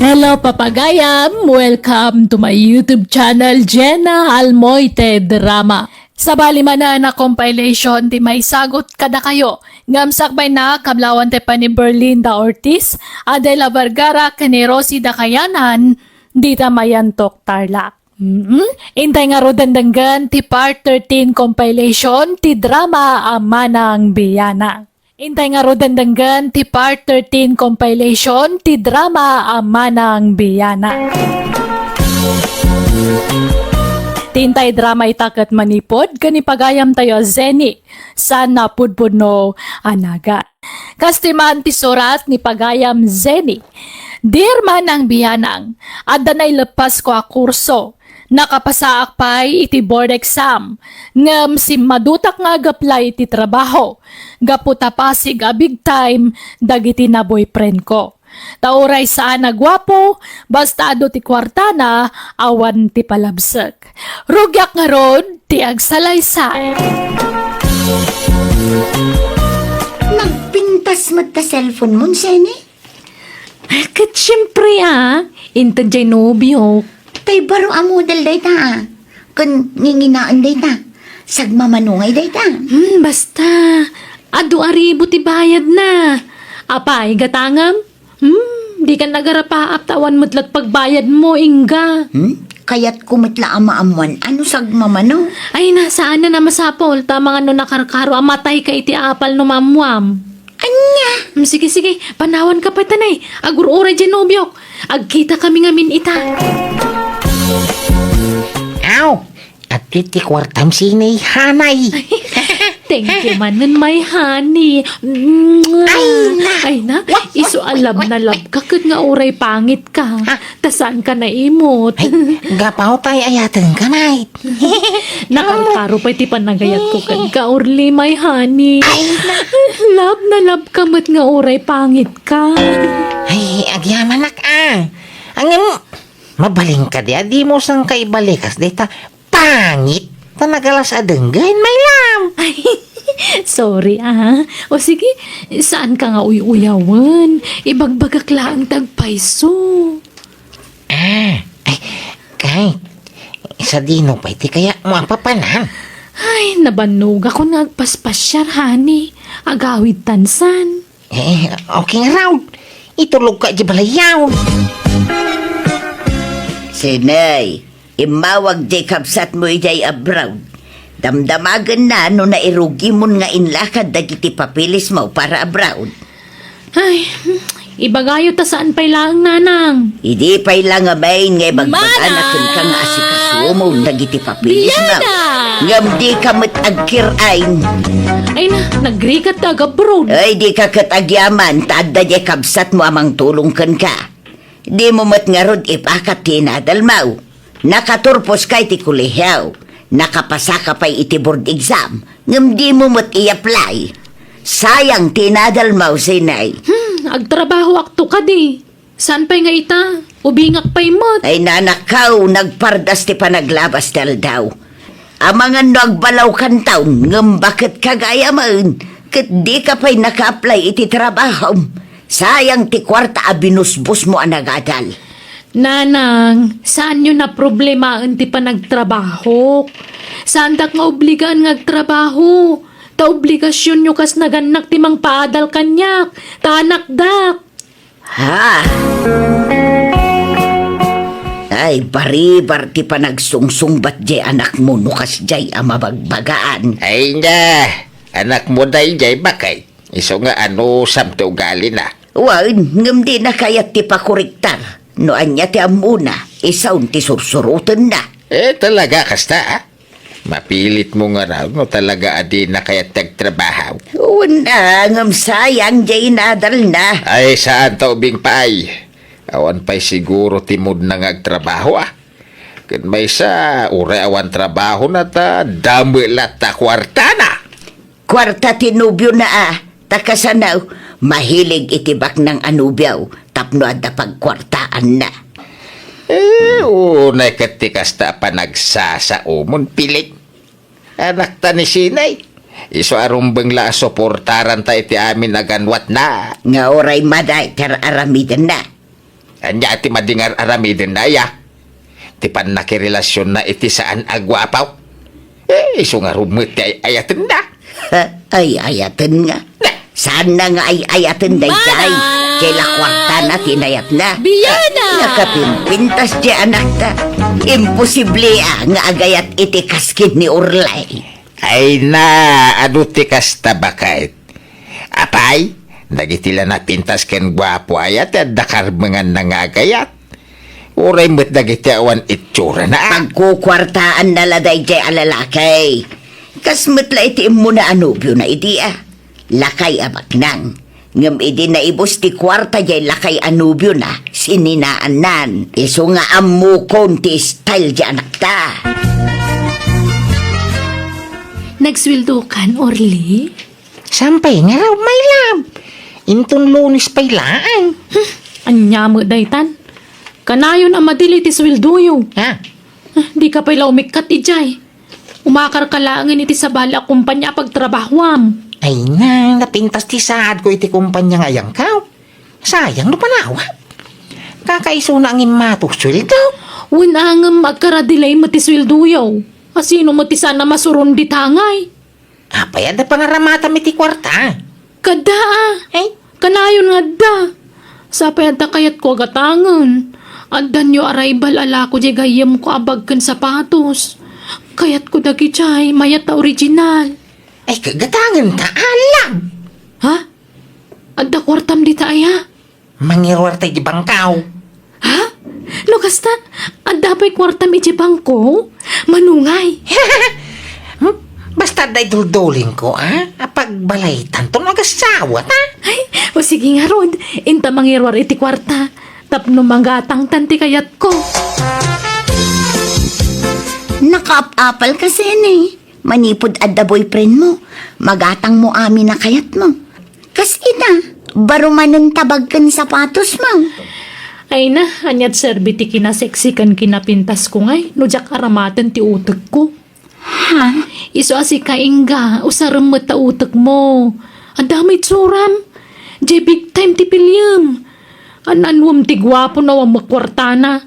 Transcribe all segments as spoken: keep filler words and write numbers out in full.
Hello, papagayam! Welcome to my YouTube channel, Jenna Almoite Drama. Sabali manen a compilation ti maisagut kadakayo, ngem sakbayna, kablawan ti pan ni Berlinda Ortiz, Adela Vergara, ken ni Rosie Dakayanan, dita Mayantok, Tarlac. Mm-mm. Intay ngaruden denggen ti part thirteen compilation ti drama a Manang Biyanang. Intay ngaruden denggen ti part thirteen compilation ti drama a Manang Biyanang. Ti intay drama ita ket manipud ken ni pagayamtayo a Zenny, saan a pudpudno a nagan. Kas ti man ti surat ni pagayam Zenny. Dear Manang Biyanang, adda naileppasko a kurso. Nakapasaak pay iti board exam, ngem simmadutak nga ag-apply iti trabaho gapu ta pasig a big time dagiti na-boyfriend ko. Ta uray saan a guapo, basta adu ti kuartana, awan ti palabsek. Rugiak ngarud ti agsalaysay. Nagpintas met ta cellphone mo, Zenny? Ket siempre, a, inted jay nobiok. Tay baro a model dayta, a. Ken nginginaen dayta. Sagmamano ngay dayta. Hmm, basta. Adu a ribu ti bayadna. Apay, gatangem? Hmm, dikan agarapaap ta awan met la pagbayadmo, ingga. Hmm? Kayatko met la a maammuan a no sagmamano. Ay na, saanen a masapul, ta amangan no nakarkaro a matayka iti apal no maammuam. Ania? Mm, sige, sige. Panawanka pay, tanay. Agur-uray jay nobiok. Agkitakami ngamin ita. Aw, adu ti kuartam, Zenny, hanay. Thank you manen, my honey. Mwah! Ay na. Ay na, isu a love na love ka ket nga uray pangit ka. Ha? Ta saanka naimot. Ay, gapu ta ay-ayatenka, nay. Nakarkaro pay ti panagayatko kenka, Orly, my honey. Ay, na. Love na love ka met nga uray pangit ka. Ay, agyamanak, a. Ngem, mabalin kadi a dimo sangka ibalikas dayta pangit ta nagalas a denggen, my love. Ay, sorry, a. O sige, saanka nga uy-uyawen. Ibagbagak laeng ti agpayso. Ah, ay, kay, sadino pay ti kayatmo a papanan? Ay, nabannogakon nga agpaspasiar, honey. Agawid tansan. Eh, okay ngarud. Itulogka idiay balayyo. Zenny, immawag jay kabsatmo idiay abroad. Damdamagenna no nairugimon nga inlakad dagiti papeles mo para abroad. Ay, ibagayo ta saan pay laeng, nanang. Idi pay la ngamin nga ibagbagana kenka nga asikasumo dagiti papeles mo. Ngem dika met agkir-ay. Ay na, nagrigat ta ag-abroad. Ay, dika ket agyaman, ta adda jay kabsatmo a mangtulong kenka. Dimo met ngarud ipakat ti inadalmo. Nakaturposka iti kolehio. Nakapasaka pay iti board exam. Ngem dimo met i-apply. Sayang ti inadalmo, Zenny. Hmm, agtrabahoakto kadi. Saan pay nga ita? Ubingak pay met. Ay, nanakkaw, nagpardas ti panaglabas ti aldaw. Amangan no agbalaw kantaon, ngem baket ka gayamen, ket dika pay naka-apply iti trabahom. Sayang ti kuarta a binusbosmo a nagadal. Nanang, saanyo naproblemaen ti panagtrabahok. Saandak nga obligaan nga agtrabaho. Ta obligasionyo kas nagannak ti mangpaadal kaniak, ta anakdak. Ha? Ay, baribar ti panagsungsungbat jay anakmo no kasjay a mabagbagaan. Ay na, anakmo dayjay, baket. Isu nga anusam ti ugalina. Wen, ngem dina kayat ti pakoriktar. No ania ti ammona, isun ti sursurotenna. Eh, talaga kasta, a? Mapilitmo ngarud no talaga a dina kayat ti agtrabaho. Wen a, ngem sayang jay inadalna. Ay, saan ta ubing pay. Awan pay siguro ti moodna nga agtrabaho, a. Ken maysa, uray awan trabahona ta dame latta kuartana. Kuarta ti nobiona, a. Ta kasano, mahilig iti baknang a nobio tapno adda pagkuartaanna. Eh, unay ket ti kasta a panagsasaomon, piling. Anakta ni Zenny. Isu a rumbeng la a suportaranta iti amin a ganwatna. Nga uray madi ti ar-aramidenna. Ania ti madi nga ar-aramidenna, aya? Ti pannakirelasionna iti saan a guapo? Eh, isu ngarud met ti ay-ayatenna. Ay-ayaten nga. Na! Saanna nga ay-ayaten daydiay. Mana! Kay la kuartana ti inayatna. Biana! Nakapimpintas ti anakta. Imposible a nga agayat iti kas ken ni Orly. Ay na, adu ti kasta baket. Apay, dagiti la napintas ken guapo aya ti adda karbenganna nga agayat. Uray met dagiti awan itsurana, a. Pagkukuartaanna la daydiay a lalaki. Kas met la iti immuna a nobiona idi, a. Lakay a baknang. Ngem idi naibus ti kuarta diay lakay a nobiona, sininaannan. Isu nga ammokon ti style diay anakta. Nagsueldokan, Orly? Saan pay ngarud, my love? Inton Lunes pay laeng. Hmm, ania met daytan? Kanayon a madili ti sueldoyo. Ha? Ah, dika pay la umikkat idiay. Umakarka laengen iti sabali a kompania a pagtrabahoam. Ay na, napintas ti saadko iti kompania nga ayangkaw. Sayang no panawak. Kakaisuna ngem mato sueldo. Wen a ngem agkara-delay met ti sueldoyo. Asino met ti saan a masuron dita ngay? Apay adda pangaramatam iti kuarta? Kada a. Ay. Kanayon nga adda. Sapay adda kayatko a gatangen. Addanyo arrival a lako diay gayyemko a bag ken sapatos. Kayatko dagidiay, mayat a original. Ay, ka-, gatangen ta, alam. Ha? Adda kuartam dita aya? Mangiruar ta iti bangkaw. Ha? No kasta, adda pay kuartam iti bangko? Manungay. Hmm? Basta adda iduldulingko, a? Apagbalaytan to no agasawat, a? Ay, o sige ngarud, inta mangiruar iti kuarta. Tapno magatangtan ti kayatko. Nakaap-apal ka, Sene. Manipud adda boyfriend mo, magatang mo amin a kayat mo. Kas ita, baro manen ta bag ken sapatos mo. Ay na, aniat serbi ti kinasexy ken kinapintas ko ngay, no diak aramaten ti utek ko. Ha? Isu a sika, Inga, usarem met ta utek mo. Adda met suram. Diay big time ti piliem. An-anuem ti guapo no awan met kuartana.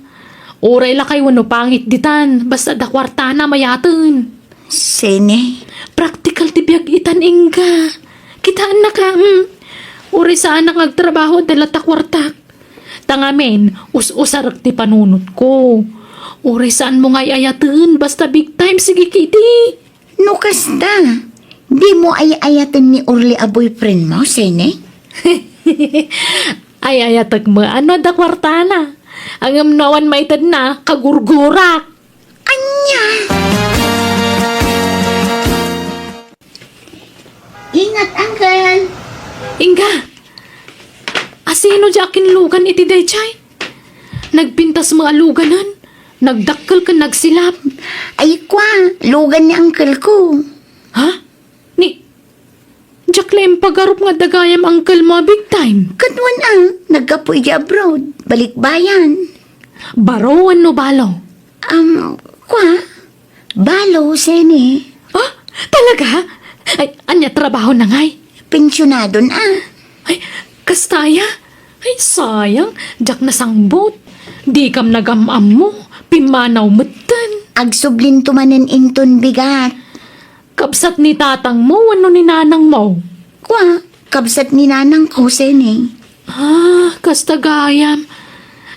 Uray lakay wenno pangit ditan, basta adda kuartana mayaten. Sene? Praktikal ti biag itan, Inga. Kitaennaka, hmm? Uray saanak nga agtrabaho, adda latta kuartak. Ta ngamin, us-usarek ti panunotko. Uray saanmo nga ay-ayaten, basta big time, sige ketdi. No kasta, dimo ay-ayaten ni Orly a boyfriend mo, Sene? Ay-ayatek met no adda kuartana. Ngem no awan maitedna, kagurgurak. Ania? Ingat, Uncle. Inga, asino diay kinlugan iti daydiay? Nagpintas met a luganen, nagdakkel ken nagsilap. Ay, kua, lugan ni uncle ko. Ha? Ni, diak la impagarup nga adda gayam uncle mo a big time. Ket wen a, naggapu idiay abroad, balikbayan. Baro wenno balo? Um, kua, balo, Sene. Ah, talaga? Ay, ania trabahona ngay? Pensionadon a. Ay, kasta aya? Ay, sayang, diak nasangbut. Dikam nagam-ammo, pimmanaw metten. Agsublinto manen inton bigat. Kabsat ni tatangmo wenno ni nanangmo? Kua, kabsat ni nanangko, Sene. Ah, kasta gayam.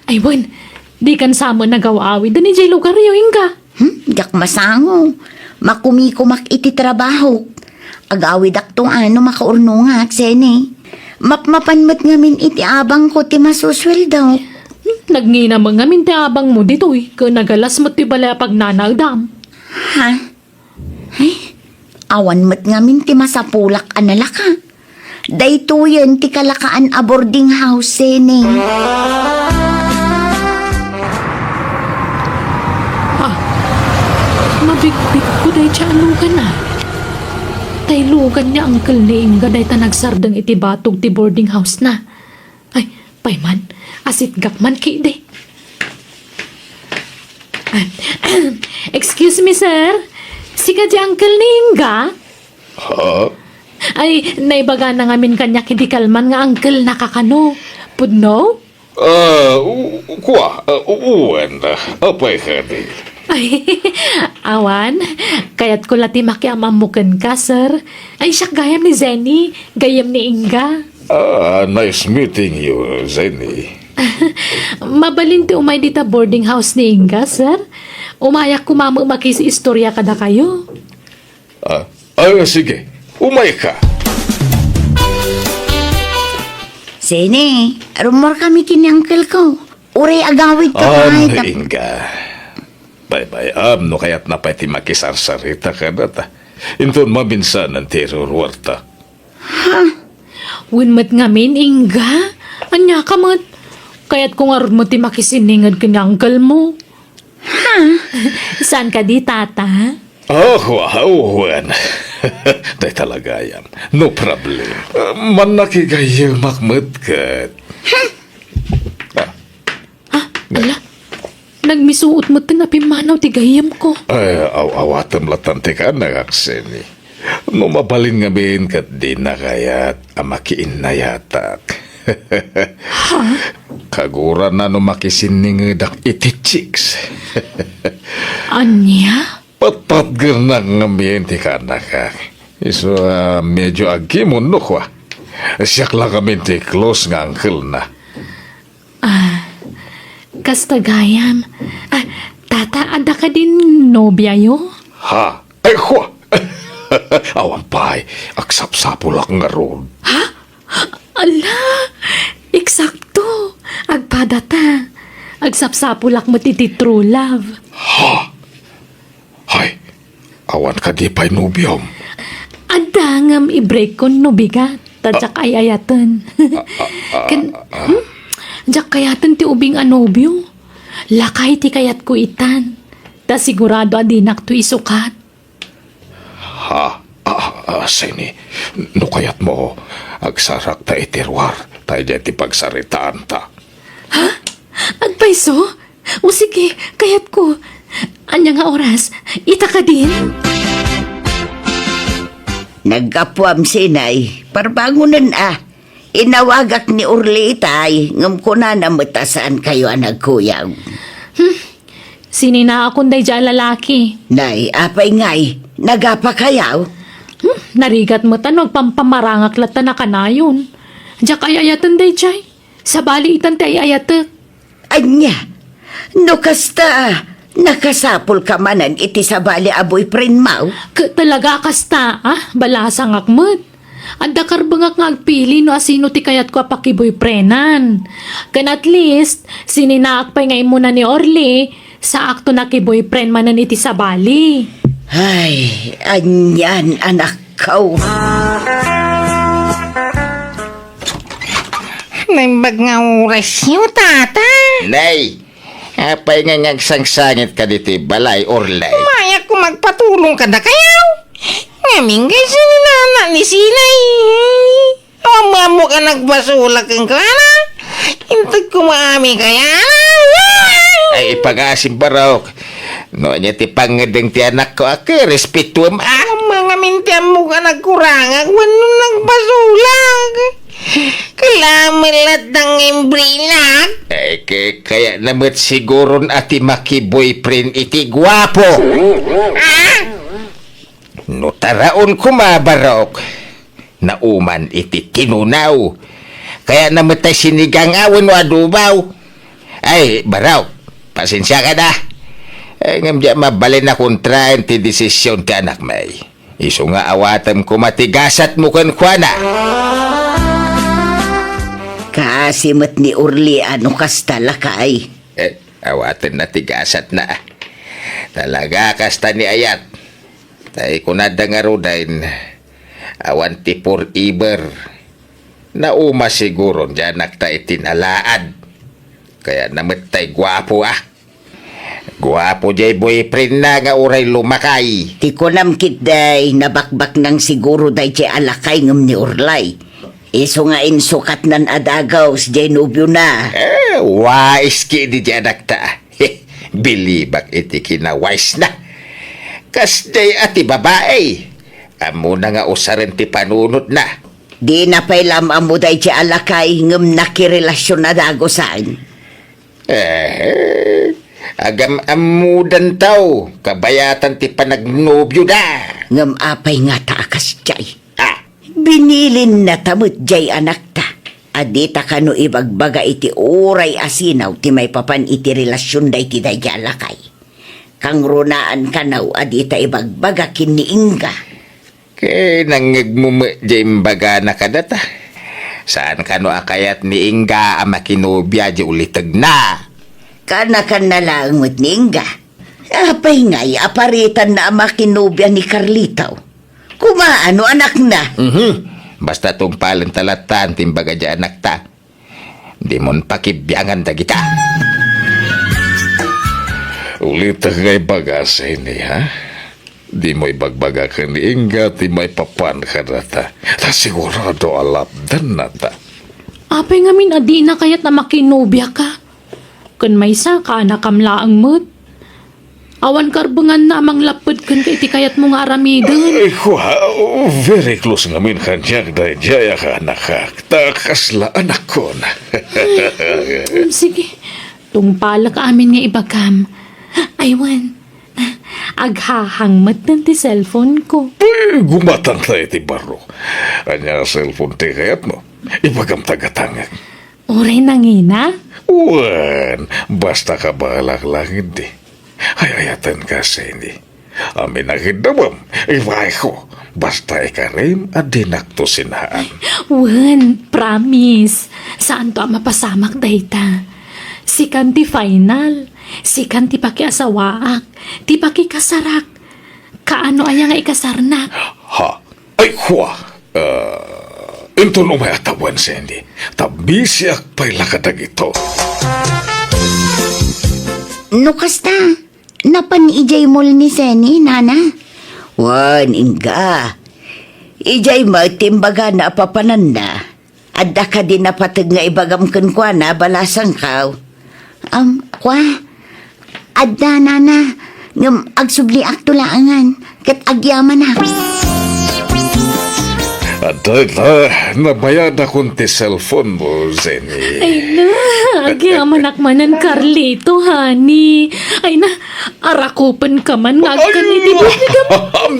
Ay, wen, dikan sa met nagaw-awiden idiay lugaryo, Inga? Hmm, diak masango. Makumikumak iti trabahok. Agawidakto no makaurnongak, Sene. Mapmapan met ngamin iti abangko ti masusueldo. Hmm, nagngina met ngamin ti abangmo ditoy, ken nagalas met ti balay a pagnanaedam. Ha? Ay, awan met ngamin ti masapulak a nalaka. Daytoyen ti kalakaan a boarding house, Sene. Ah, mabikbitko dayta a lugan a. Tay lugan ni uncle ni Inga dayta nagsardeng iti batog ti boarding house na. Ay, pay man, asitgak man ketdi. Ah, excuse me, sir. Sika di uncle ni Inga? Ha? Ay, naibagana ngamin kaniak idi kalman nga uncle na kakano. Pudno? Ah, u-, kua, ah, u-, wen, ah, apay kadi? Ay, awan, kayatko la ti makiam-ammo kenka, sir. Ay, siak gayam ni Zenny, gayyem ni Inga. Ah, nice meeting you, Zenny. Mabalin ti umay dita boarding house ni Inga, sir? Umayak koma met makiistorya kadakayo. Ah, ah, sige. Umayka. Zenny, rummuarkami ken ni uncle ko. Uray agawidka. An, pay, tap- Inga. Baybay-am no kayatna pay ti makisarsarita kadata. Inton maminsanan ti iruruarta. Ha? Wen met ngamin, Inga? Ania ka met? Kayatko ngarud met ti makisinninged ken ni uncle mo. Ha? Saan kadi, Tata? Oh, wow, wen. Dayta la gayam. No problem. Mannakigayyemak met ket. Ah, Ah, ala. Nagmisuot met ti napimmanaw ti gayyemko. Ay, aw-, awatem latan ti kaannak, Zenny. No mabalin ngamin ket dina kayat a makiinnayatak. Ha? Kagurana no makisinningedak iti chicks. Ania? Patpatgernak ngamin ti kaannakak. Isu a medyo agkimon no kua. Siak la ngamin ti close nga uncle-na. Ah, kasta gayam. Ah, Tata, adda kadin nobiayo? Ha? Ay, kua! Awan pay, agsapsapulak ngarud. Ha? Ala, eksakto. Agpadata. Agsapsapulak met iti true love. Ha? Hay, awan kadi pay nobiom? Adda ngem i-break-kon no bigat, ta diak ay-ayaten. Ken, hmm? Diak kayaten ti ubing a nobio. Lakay ti kayatko itan. Ta sigurado a dinakto isukat. Ha? Ah, ah, Zenny, no kayatmo, agsarakta iti ruar, ta idiay ti pagsaritaanta. Ha? Agpayso? O sige, kayatko. Ania nga oras? Ita kadin? Naggapuam, Zenny. Parbangonen a. Inawagak ni Orly itay, ngem kunana met a saankayo a nagkuyog. Hmm. Sininaakon daydiay a lalaki. Nay, apay ngay, nagapakayo? Hmm, narigat met a no agpampamarangak latta a kanayon. Diak ay-ayaten daydiay. Sabali itan ti ay-ayatek. Ania? No kasta, nakasapulka manen iti sabali a boyfriendmo? Ket talaga a kasta, ah? Balasangak met. Adda karbengak nga agpili no asino ti kayatko a pakiboyfriendan. Ken at least, sininaak pay nga immuna ni Orly, saakto a kiboyfriend manen iti sabali. Ay, anian, anakko. Naimbag nga orasyo, Tata. Nay, apay nga, nga agsangsangitka ditoy balay, Orly? Umayak koma agpatulong kadakayo. Ngamin, kayat ni nana ni Sinay. Ammok a nagbasolak kenkuana. Inted koma amin kayana. Ay, ipagasim, Barok. No ania ti pangngedeng ti anakko a, ket respetuem a. Ammok ngamin ti ammok a nagkurangak wenno nagbasolak. Kalamet latta nga imbrinak. Ay, ke-, kayatna met siguron a ti makiboyfriend iti guapo. Ah? No taraon koma, Barok, nauman iti tinunaw. Kayatna met tay sinigang a wenno adobaw. Ay, Barok, pasensiakan a. Ay, ngem diak mabalin a kontraen ti desisyon ti anakmi. Isu nga awatem koma ti gasatmo kenkuana. Kaasi met ni Orly a no kasta, lakay. Eh, awatenna ti gasatna. Talaga kasta ni Ayat. Tay kunada ngaruden, awan ti forever. Nauma siguron ti anakta iti nalaad. Kayatna met tay guapo a. Guapo diay boyfriendna nga uray lumakay. Ti kunam ketdi, nabakbaknang siguro daydiay a lakay ngem ni Orly. Isu nga insukatnan a dagus diay nobiona. Eh, wais ketdi diay anakta. Bilibak iti kinawaisna. Kasdiay a ti babai. Ammona nga usaren ti panunotna. Dina pay la am-ammo daydiay a lakay ngem nakirelasyon a dagusan. Eh, agam-ammodanto, kabayatan ti panagnobioda. Ngem apay ngata a kasdiay? Ah. Binilinna ta met diay anakta a dita kano ibagbaga iti uray a sinaw ti maipapan iti relasionda iti daydiay a lakay. Kangrunaan kano a dita ibagbaga ken ni Inga. Ket nangngegmo met diay imbagana kadata. Saan kano a kayat ni Inga a makinobia diay ulitegna? Kanakanna laeng met ni Inga. Apay ngay a paritanna a makinobia ni Carlito? Koma no anakna. Mhm. Basta tungpalenta latta ti imbaga diay anakta. Dimon pakibiangan dagita. Ulitek nga ibaga, Seni, ha? Dimo ibagbaga ken ni Inga ti maipapan kadata. Ta sigurado a lapdennata. Apay ngamin a dina kayat a makinobiaka? Ken maysa, kaanakam laeng met. Awan karbenganna a manglapped kenka iti kayatmo nga aramiden. Ay, kua, very close ngamin kaniak daydiay a kaanakak. Ta kasla anakkon. Mm, sige. Tungpalek amin nga ibagam. Ay, wen. Aghahang met ti cellphone ko. Ay, gumatangta iti baro. Ania a cellphone ti kayatmo? Ibagam ta gatangek. Uray nangina? Wen, basta kabaelak laeng idi. Ay-ayatenka, Seni. Amin a kiddawem, ibaeko. Basta ikarim a dinakto sinaan. Wen, promise. Saanto a mapasamak dayta. Sikan ti final. Sikan ti pakiasawaak. Ti pakikasarak. Kaano aya nga ikasarnak? Ha? Ay, kua! Ah, inton umay a tawen, Seni, ta bisiak pay la kadagito. No kasta, napan idiay mall ni Seni, nana? Wen, Inga. Idiay met ti imbagana a papananna. Adda kadi napateg nga ibagam kenkuana, balasangko? Am, kua? Adda, nana, ngem agsubliakto laengen, ket agyamanak. Adda ita, nabayadakon ti cellphone mo, Jenny. Ay na, agyamanak manen, Carlito, honey. Ay na, arakupenka man nga agkan iti bubigam.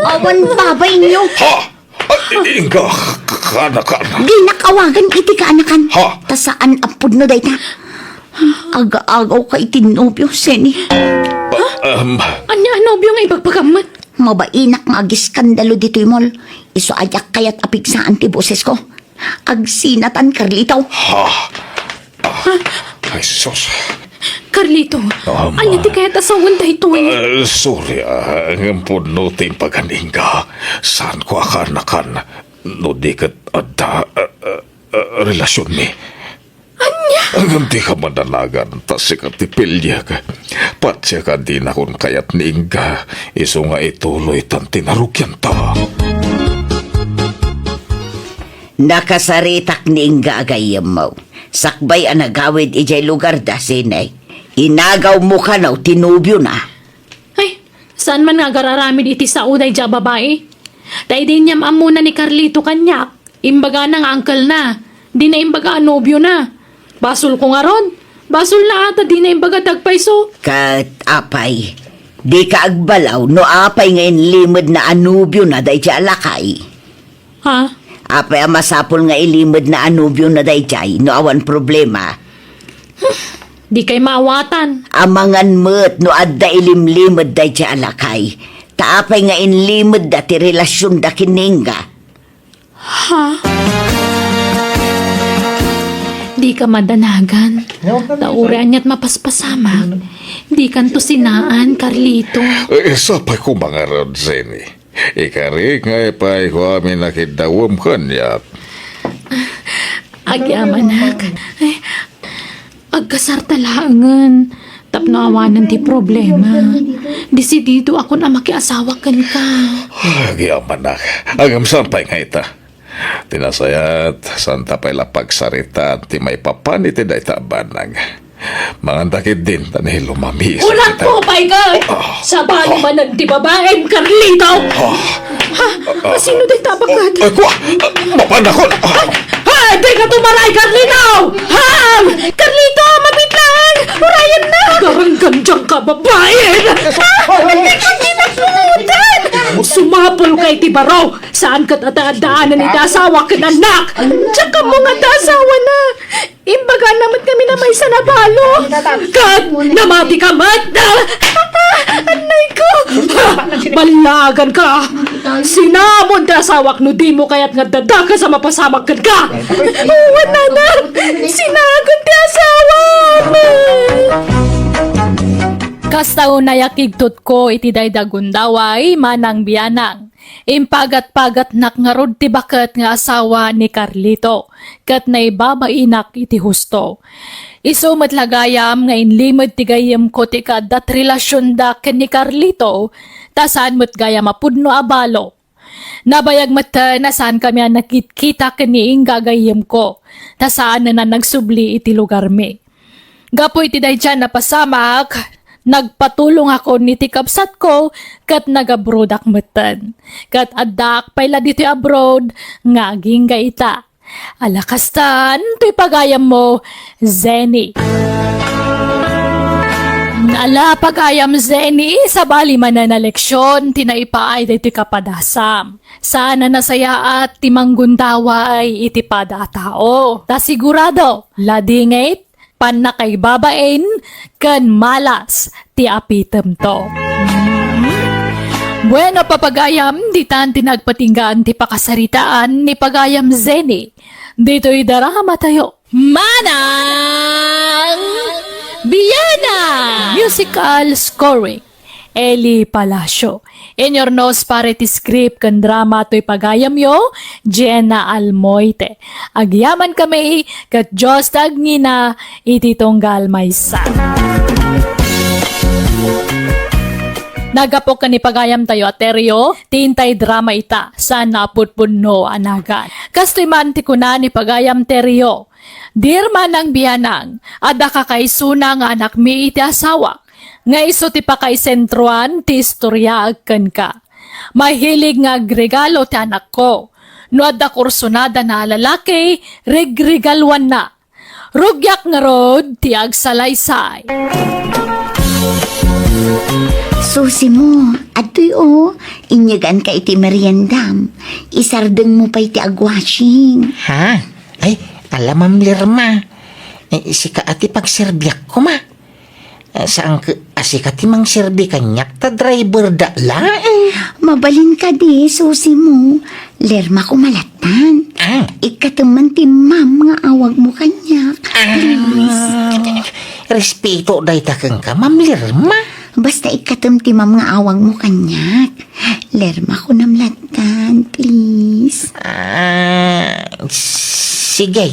Awan babainyo. Ha? Ay, Inga, k-, kaanakan. Dinak awagan iti kaanakan. Ha? Ta saan a pudno dayta. Aga-agaw ka iti nobio, Seni. Ah, um. Ania a nobio nga ibagbagammet? Mabainak nga agiskandalo ditoy mall. Isu a diak kayat a pigsaan ti bosesko. Agsinatan, Carlito. Ha? Ah, ay, sus. Carlito, Ama. Ania ti kayat a sawen daytoy? Ah, sorry, ah, ngem pudno ti impagan, Inga. Saanko a kaanakan no di ket adda, ah, ah, ah, relasionmi. Ania? Ngem dika madanagan, ta sika ti piliek. Patiek a dinakon kayat ni Inga, isu nga ituloytan ti narugianta. Nakasaritak ni Inga a gayyemmo. Sakbay a nagawid idiay lugarda, Seni, inagawmo kano ti nobiona. Ay, saan man nga agar-aramid iti sao daydiay a babai? Ta idi inyam-ammona ni Carlito kaniak, imbagana nga uncle-na, dina imbaga a nobiona. Basolko ngarud, basolna a ta dina imbaga ti agpayso. Ket apay, dika agbalaw no apay nga inlimedna a nobiona daydiay a lakay? Ha? Apay a masapul nga ilimedna a nobiona daydiay no awan problema? Dikay maawatan. Amangan met no adda ilimlimed daydiay a lakay. Ta apay nga inlimedda ti relasionda ken ni Inga? Ha? Dika madanagan. Ta uray aniat mapaspasamak. Dikanto sinaan, Carlito. Eh, sapay ko mangarud, Jenny. Ikari nga ipayko amin a kiddawem kaniak. Agyamanak. Ay, agkasarta laengen tapno awanen ti problema. Desididoakon a makiasawa kenka. Agyamanak. Agam, saan pay nga ita? Ti nasayaat, saanta pay la pagsaritaan ti maipapan iti dayta a banag. Manganta ketdin, ta ni lumami. Unak ko, pay ka! Ah. Sabali manen ti babaem, Carlito! Ah. Ha? Sino dayta baket? Ay, kua! Mapan ako! Ay! Ay, di ka tumaray, Carlito! Ha? Carlito, mabitlang! Urayan na! Garanggan dyan ka, babae! Ah, hindi ka kinakutan! Sumapul ka iti baro! Saan ket adda-addaanan iti asawa ken annak? Diak ammo nga adda asawa na. Imbaga na met kami na maysa na balo. Ket namati ka met. Ah, ah, anay ko. Ah, ballagan ka. Sinamon ti asawak no dimo kayat nga dadakes a mapasamak kenka. Wen, anak. Sinagon ti asawam. Kasta unay a kigtotko iti dayda gundaway, Manang Bianang. Impagat-pagatnak ngarud ti baket nga asawa ni Carlito, ket naibabainak iti husto. Isu met la gayam nga inlimed ti gayyemko ti kaaddat relasionda ken ni Carlito, ta saan met gayam a pudno a balo. Nabayag metten a saankami a nakitkita ken ni Inga a gayyemko, ta saanen a nagsubli iti lugarmi. Gapu iti daydiay a napasamak, nagpatulongakon iti kabsatko ket nag-abroadak metten. Ket addaak pay la ditoy abroad nga agingga ita. Ala kastan toy pagayammo, Zenny. Ala pagayam, Zenny, sabali manen a leksion ti naipaay daytoy kapadasam. Saan a nasayaat ti manggundaway iti pada a tao. Ta sigurado, ladingit, pannakaibabain ken malas ti apitemto. Bueno, papagayam, ditan ti nagpatinggaan ti pakasaritaan ni pagayam Zenny. Ditoy daramatayo, Manang Bianang! Musical scoring. Eli Palacio. Inyurnos para iti script ken drama toy pagayamyo, Jenna Almoite. Agyamankami, ket Dios ti agngina iti tunggal maysa. Naggapu ken ni pagayamtayo a Terio, ti intay drama ita, saan a pudpudno a nagan. Kastoy man ti kuna ni pagayam Terio, Dear Manang Bianang, adda kakaisuna nga anakmi iti asawak, nga isu ti pakaisentroan ti istoriaek kenka. Mahilig nga agregalo ti anakko. No adda kursunadana a lalaki, regregaluanna. Rugiak ngarud ti agsalaysay. Susimo, adtoy o, inyeganka iti meriendam. Isardengmo pay ti agwashing. Ha? Ay, ala, Ma'am Lerma. Eh, sika a ti pagserbiak koma. Eh, saan ket a sika ti mangserbi kaniak ta driver da laeng. Mabalin kadi, Susimo. Lerma koma lattan. Ah. Ikkatem man ti ma'am nga awagmo kaniak. Ah. Please. Respeto dayta kenka, Ma'am Lerma. Basta ikkatem ti ma'am nga awagmo kaniak. Lerma kunam lattan, please. Ah, sige,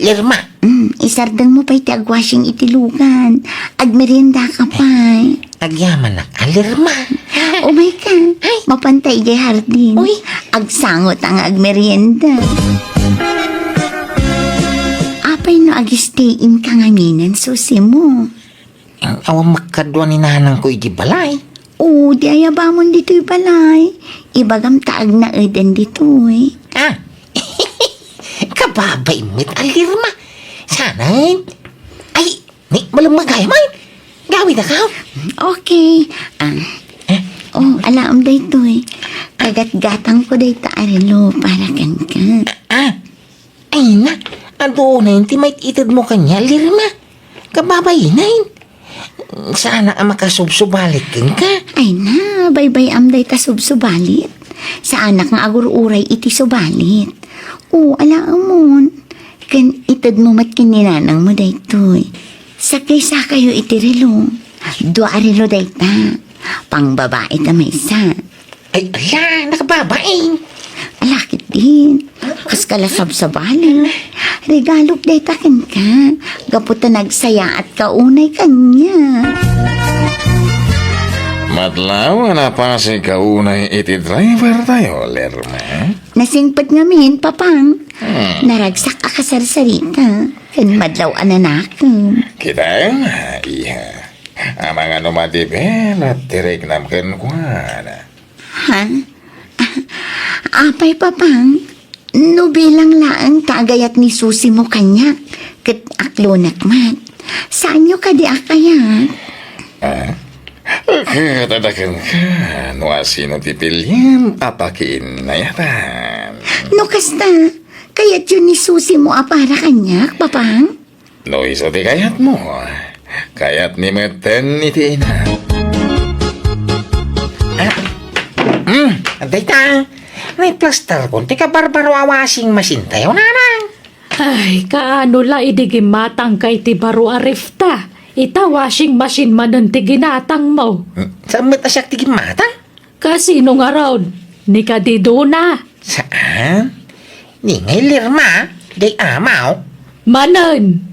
Lerma. Mm, isardengmo pay ti agwashing iti lugan. Agmeriendaka pay. Agyamanak a, Lerma. Umay ka. Ay. Mapanta idiay hardin. Uy. Agsango ta nga agmerienda. Apay no agistay-inka ngaminen, Susimo? Awan makadua ni nanangko iti balay. O, di ayabamon ditoy balay. Ibagam ta agnaeden ditoy. Ah. Kababain met a, Lerma. Saanen? Ay, ni, malemmeg gayam. Gawidaka. Okay. Ah. Eh? O, alaem daytoy. Kagatgatangko dayta a relo para kenka. Ah. Ay na, adu unayen ti mait-itedmo kaniak, Lerma. Kababainen. Saanak a makasubsubalit kenka. Ay na, baybay-am dayta subsubalit. Saanak nga agur-uray iti subalit. O, alaemon. Ken itedmo met ken ni nanangmo daytoy. Sakrisakayo iti relo. Dua a relo dayta. Pangbabai ta maysa. Ay, ala, nakababain. Ala ketdin. Kaska la sabsabali. Regalok dayta kenka. Gapu ta nagsayaatka unay kaniak. Madlaw a napasigka unay iti drivertayo, Lerma. Nasingpet ngamin, Papang. Hmm. Naragsak a kasarsarita. Ken madlaw a nanakem. Kita, iha. Amangan no madebel ti riknam kenkuana. Ha? Apay, Papang? No bilang laeng ta agayat ni Susi mo kaniak, ket aklonek met. Saanyo kadi a kayat? Ah? Ket adda kenka no asino ti pilien a pakiinnayatan. No kasta, kayatyo ni Susi mo a para kaniak, Papang? No isu ti kayatmo, kayatmi metten iti ina. Ah, mm, dayta, naiplasterkon ti kabarbaro a washing machine tayo, nanang. Ay, kaano la idi gimatangka iti baro a refta? Ita washing machine manen ti ginatangmo. Hmm, saan met a siak ti gimmatang? Kasino ngarud? Ni kadi Dona? Saan? Ni ngay Lerma, diay amaw. Manen,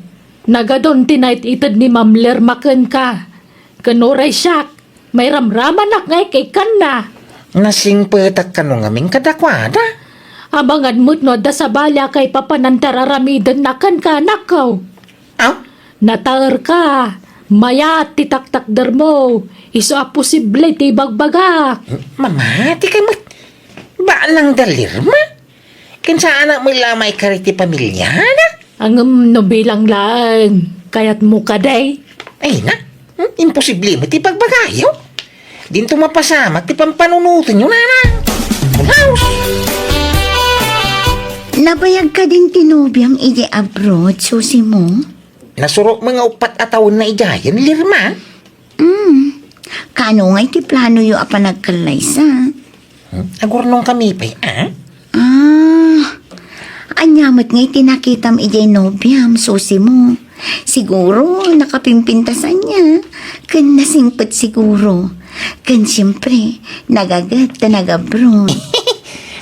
nagadun ti naited ni Ma'am Lerma kenka. Ken uray siak, mairamramanak nga ikkanna. Nasingpetak kano ngamin kadakuada? Amangan met no adda sabali a kaipapanan ti ar-aramidenna kenka, anakko. Aw? Nataerka, mayat ti taktakdermo, isu a posible ti ibagbagak. Mamati ka met. Balang da Lerma? Ken saanak met la a maikari ti pamiliana? Ngem no bilang laeng, kayatmo kadi? Ay na, hmm? Imposible met ti ibagbagayo. Dinto mapasamak ti pampanunotenyo, nanang. House! Nabayag kadin ti nobiam idiay abroad, Susi mo? Nasurok met nga uppat a tawenna idiayen, Lerma. Mm. Kaano ngay ti planoyo a panagkallaysa? Hmm? Agurnongkami pay, a? Ah, ania met ngay ti nakitam idiay nobiam, Susi mo? Siguro, nakapimpintas ania. Ken nasingpet siguro. Ken siempre, nagaget ta nagabroad.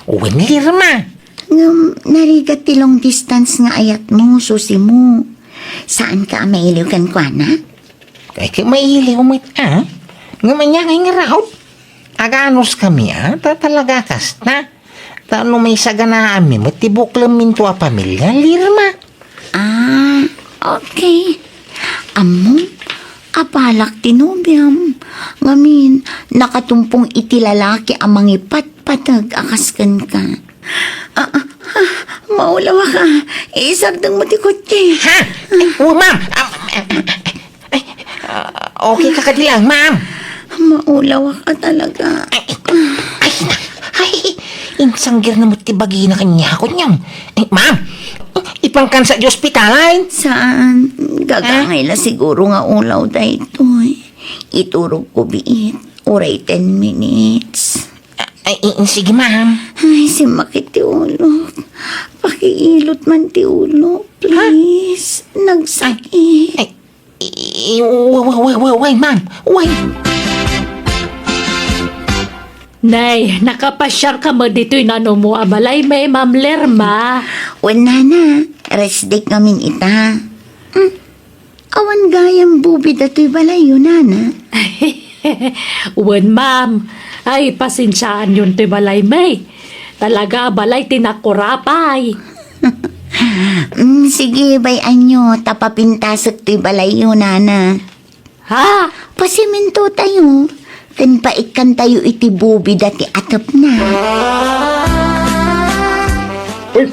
Wen, Lerma. Ngem, narigat ti long distance nga ayatmo, Susi mo. Saanka a mailiw kenkuana? Ay, ket mailiw met, a? Ngem ania ngay ngarud? Aganuskami, a? Ta talaga kasta. Ta no maisaganaanmi met ti buklemminto a pamilia, Lerma. Ah, okay. Ammom, abalak ti nobiam. Ngamin, nakatumpong iti lalaki a mangipatpateg a kas kenka. Ah, ah, ah, maulawak a. Isardengmo ti kotse. Ha? Ay, oh, ma'am. Ah, ay, ah, okay ka kadi laeng, ma'am? Maulawak a talaga. Ay, ay, ay, insanggirna met ti bagina kaniak, kunyam. Ay, ma'am, ipangkansa ti ospitalan. Saan? Gagangay la siguro nga ulaw daytoy. Iturogko biit. Uray ten minutes. Ay, i-, sige, ma'am. Ay, simmakit ti ulok. Pakiilot man ti ulok, please. Nagsakit. Ay, i-, i-, wa-, wa-, wa-, wa-, why, ma'am? Why? Nay, nakapasiarka met ditoy nanumo a balay, may Ma'am Lerma. Wen, nana, rest day ngamin ita. Hmm. Awan gayam bubi datoy balayyo, nana. Wen, ma'am. Ay, pasensiaanyon toy balay, may. Talaga a balay ti nakurapay. Mm, sige, bay-anyo, ta papintasek toy balayyo, nana. Ha? Pasiminto tayo. Ken paikkan tayo iti bubi dati atepna. Ay,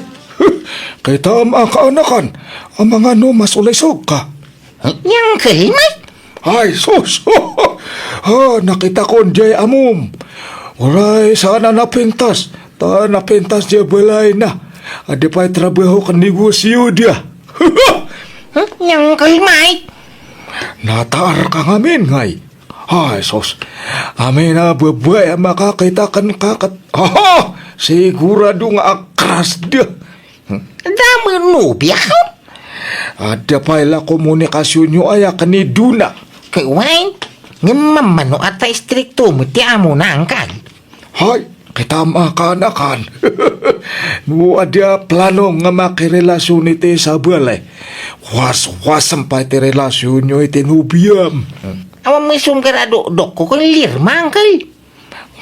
kitam a kaanakan, amangan no masulaysogka. Ni Uncle Mike? Ay, sus! Ah, nakitakon diay ammom. Uray, saan a napintas. Ta napintas diay balayna. Adda pay trabaho ken negosio dia. Ni Uncle Mike? Nataarka ngamin, ngay. Ay, sus. Amin a babai a makakita kenka ket, aha! Sigurado nga a-crush dia. Damo nobiak. Adda pay la komunikasionyo aya ken ni Dona. Ket wen, ngem mammano a ta istrikto met ti amona, Uncle. Hay, kitam a kaanakan. No adda plano nga makirelasion iti sabali, waswasem pay ti relasionyo iti nobiam. Awan met isumgar a dukdukko ken Lirma, angkel.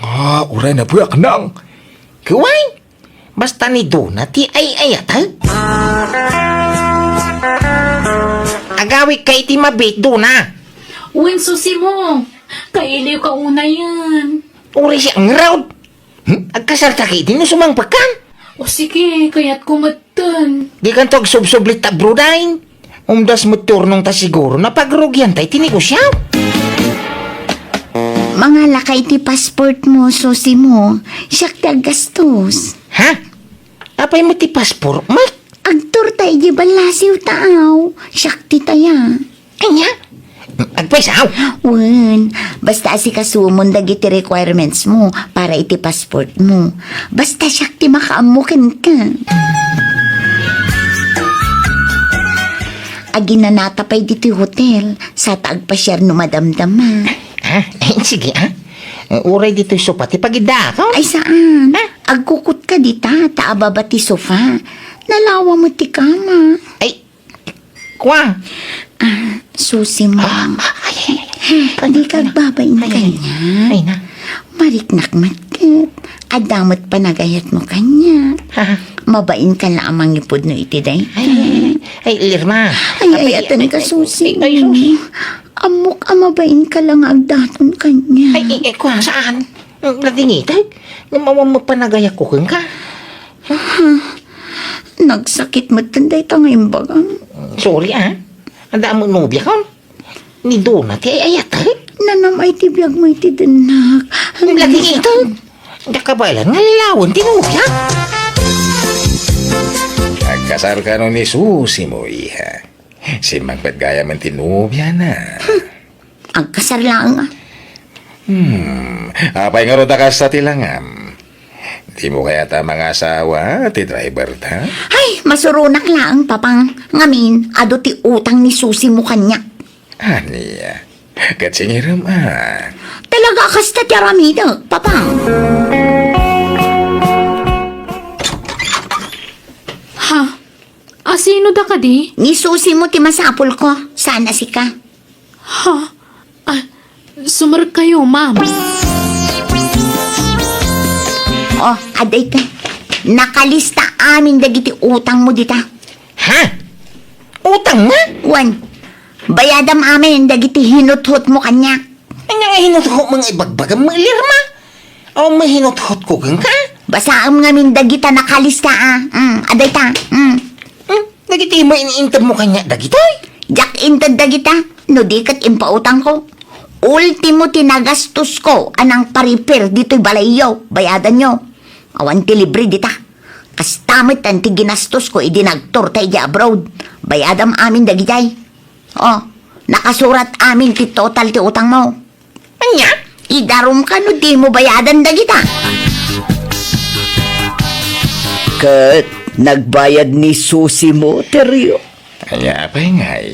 Ah, uray na, Kuya Kanang. Kuway, basta ni Dona ti ay-ayatek. Agawidka iti mabiit, Dona. Wen, Susimo. Kailiwka unayen. Uray siya ngarud. Hmm? Agkasarta ketdi no sumangpekkan? O sige, kayatko metten. Dikanto agsubsublit ta abroad, ay. Umdas met ti urnongta siguro, napagrugianta iti negosio. Mangalaka iti passport mo, Susimo. Siak ti aggastos. Ha? Apay met ti passport mo? Agturta idiay ballasiw ta aw. Siak ti taya. Ania? Agpayso? Wen, basta asikasumon dagiti requirements mo para iti passport mo. Basta siak ti makaammo kenka. Aginanata pay ditoy hotel, sa ta agpasiar no madamdama. Ah, eh, sige, ah. Eh, uray ditoy sofa ti pagiddaak, oh. Ay, saan? Ah? Agkukutka dita, ta ababa ti sofa. Nalawa met ti kama. Ay, Kua? Ah, Susimo. Ah, ah, ay, ay, ay. Dika agbabain kaniak. Ay, na. Mariknak met ket. Adda met panagayatmo kaniak. Ha? Mabainka la a mangipudno iti dayta. Ay, ay, ay, ay, Lirma. Ay, ay, ayatenka, Susimo. Ay, sus. Ammok a mabainka la nga agdaton kaniak. Ay, ay, ay, kua, saan? Nadingitek? Ngem awan met panagayatko kenka. Nagsakit metten dayta nga imbagam. Sorry, ah. Adda met nobiakon? Ni Dona ti ay-ayatek? Nanam-ay ti biagmo iti dennak. Lagi ito. Kabaelan nga lawen ti nobiak. Agkasar kano ni Susimo, iha. Simmangpet gayamen ti nobiana. Agkasar laeng, ah. Hmm, apay ngarud a kasta ti langam? Dimo kayat a mangasawa ti driver ta? Ay, masuronak laeng, Papang. Ngamin, adu ti utang ni Susimo kaniak. Ania? Ket singirem, a? Talaga a kasta ti aramidek, Papang. Ha? Asino da kadi? Ni Susimo ti masapulko, saan a sika. Ha? Ah, sumarek kayo, ma'am. Oh, adda ita. Nakalista amin dagiti utangmo dita. Ha? Utang na? Wen. Bayadam amin dagiti hinuthotmo kaniak. Ania nga hinuthotmo nga ibagbagam, Lirma? Awan met hinuthotko kenka? Basaem ngamin dagita nakalista, a. Mm, adda ita. Mm. Hmm? Dagiti main-intedmo kaniak dagitoy? Diak inted dagita, no di ket impautangko. Ultimo ti nagastosko a nangpa-repair ditoy balayyo, bayadanyo. Awan ti libre dita. Kasta met ti ginastosko idi nagtourta idiay abroad. Bayadam amin dagidiay. Oh, nakasurat amin ti total ti utangmo. Ania? Idarumka no dimo bayadan dagita. Ket nagbayad ni Susimo, Terio. Ania pay ngay?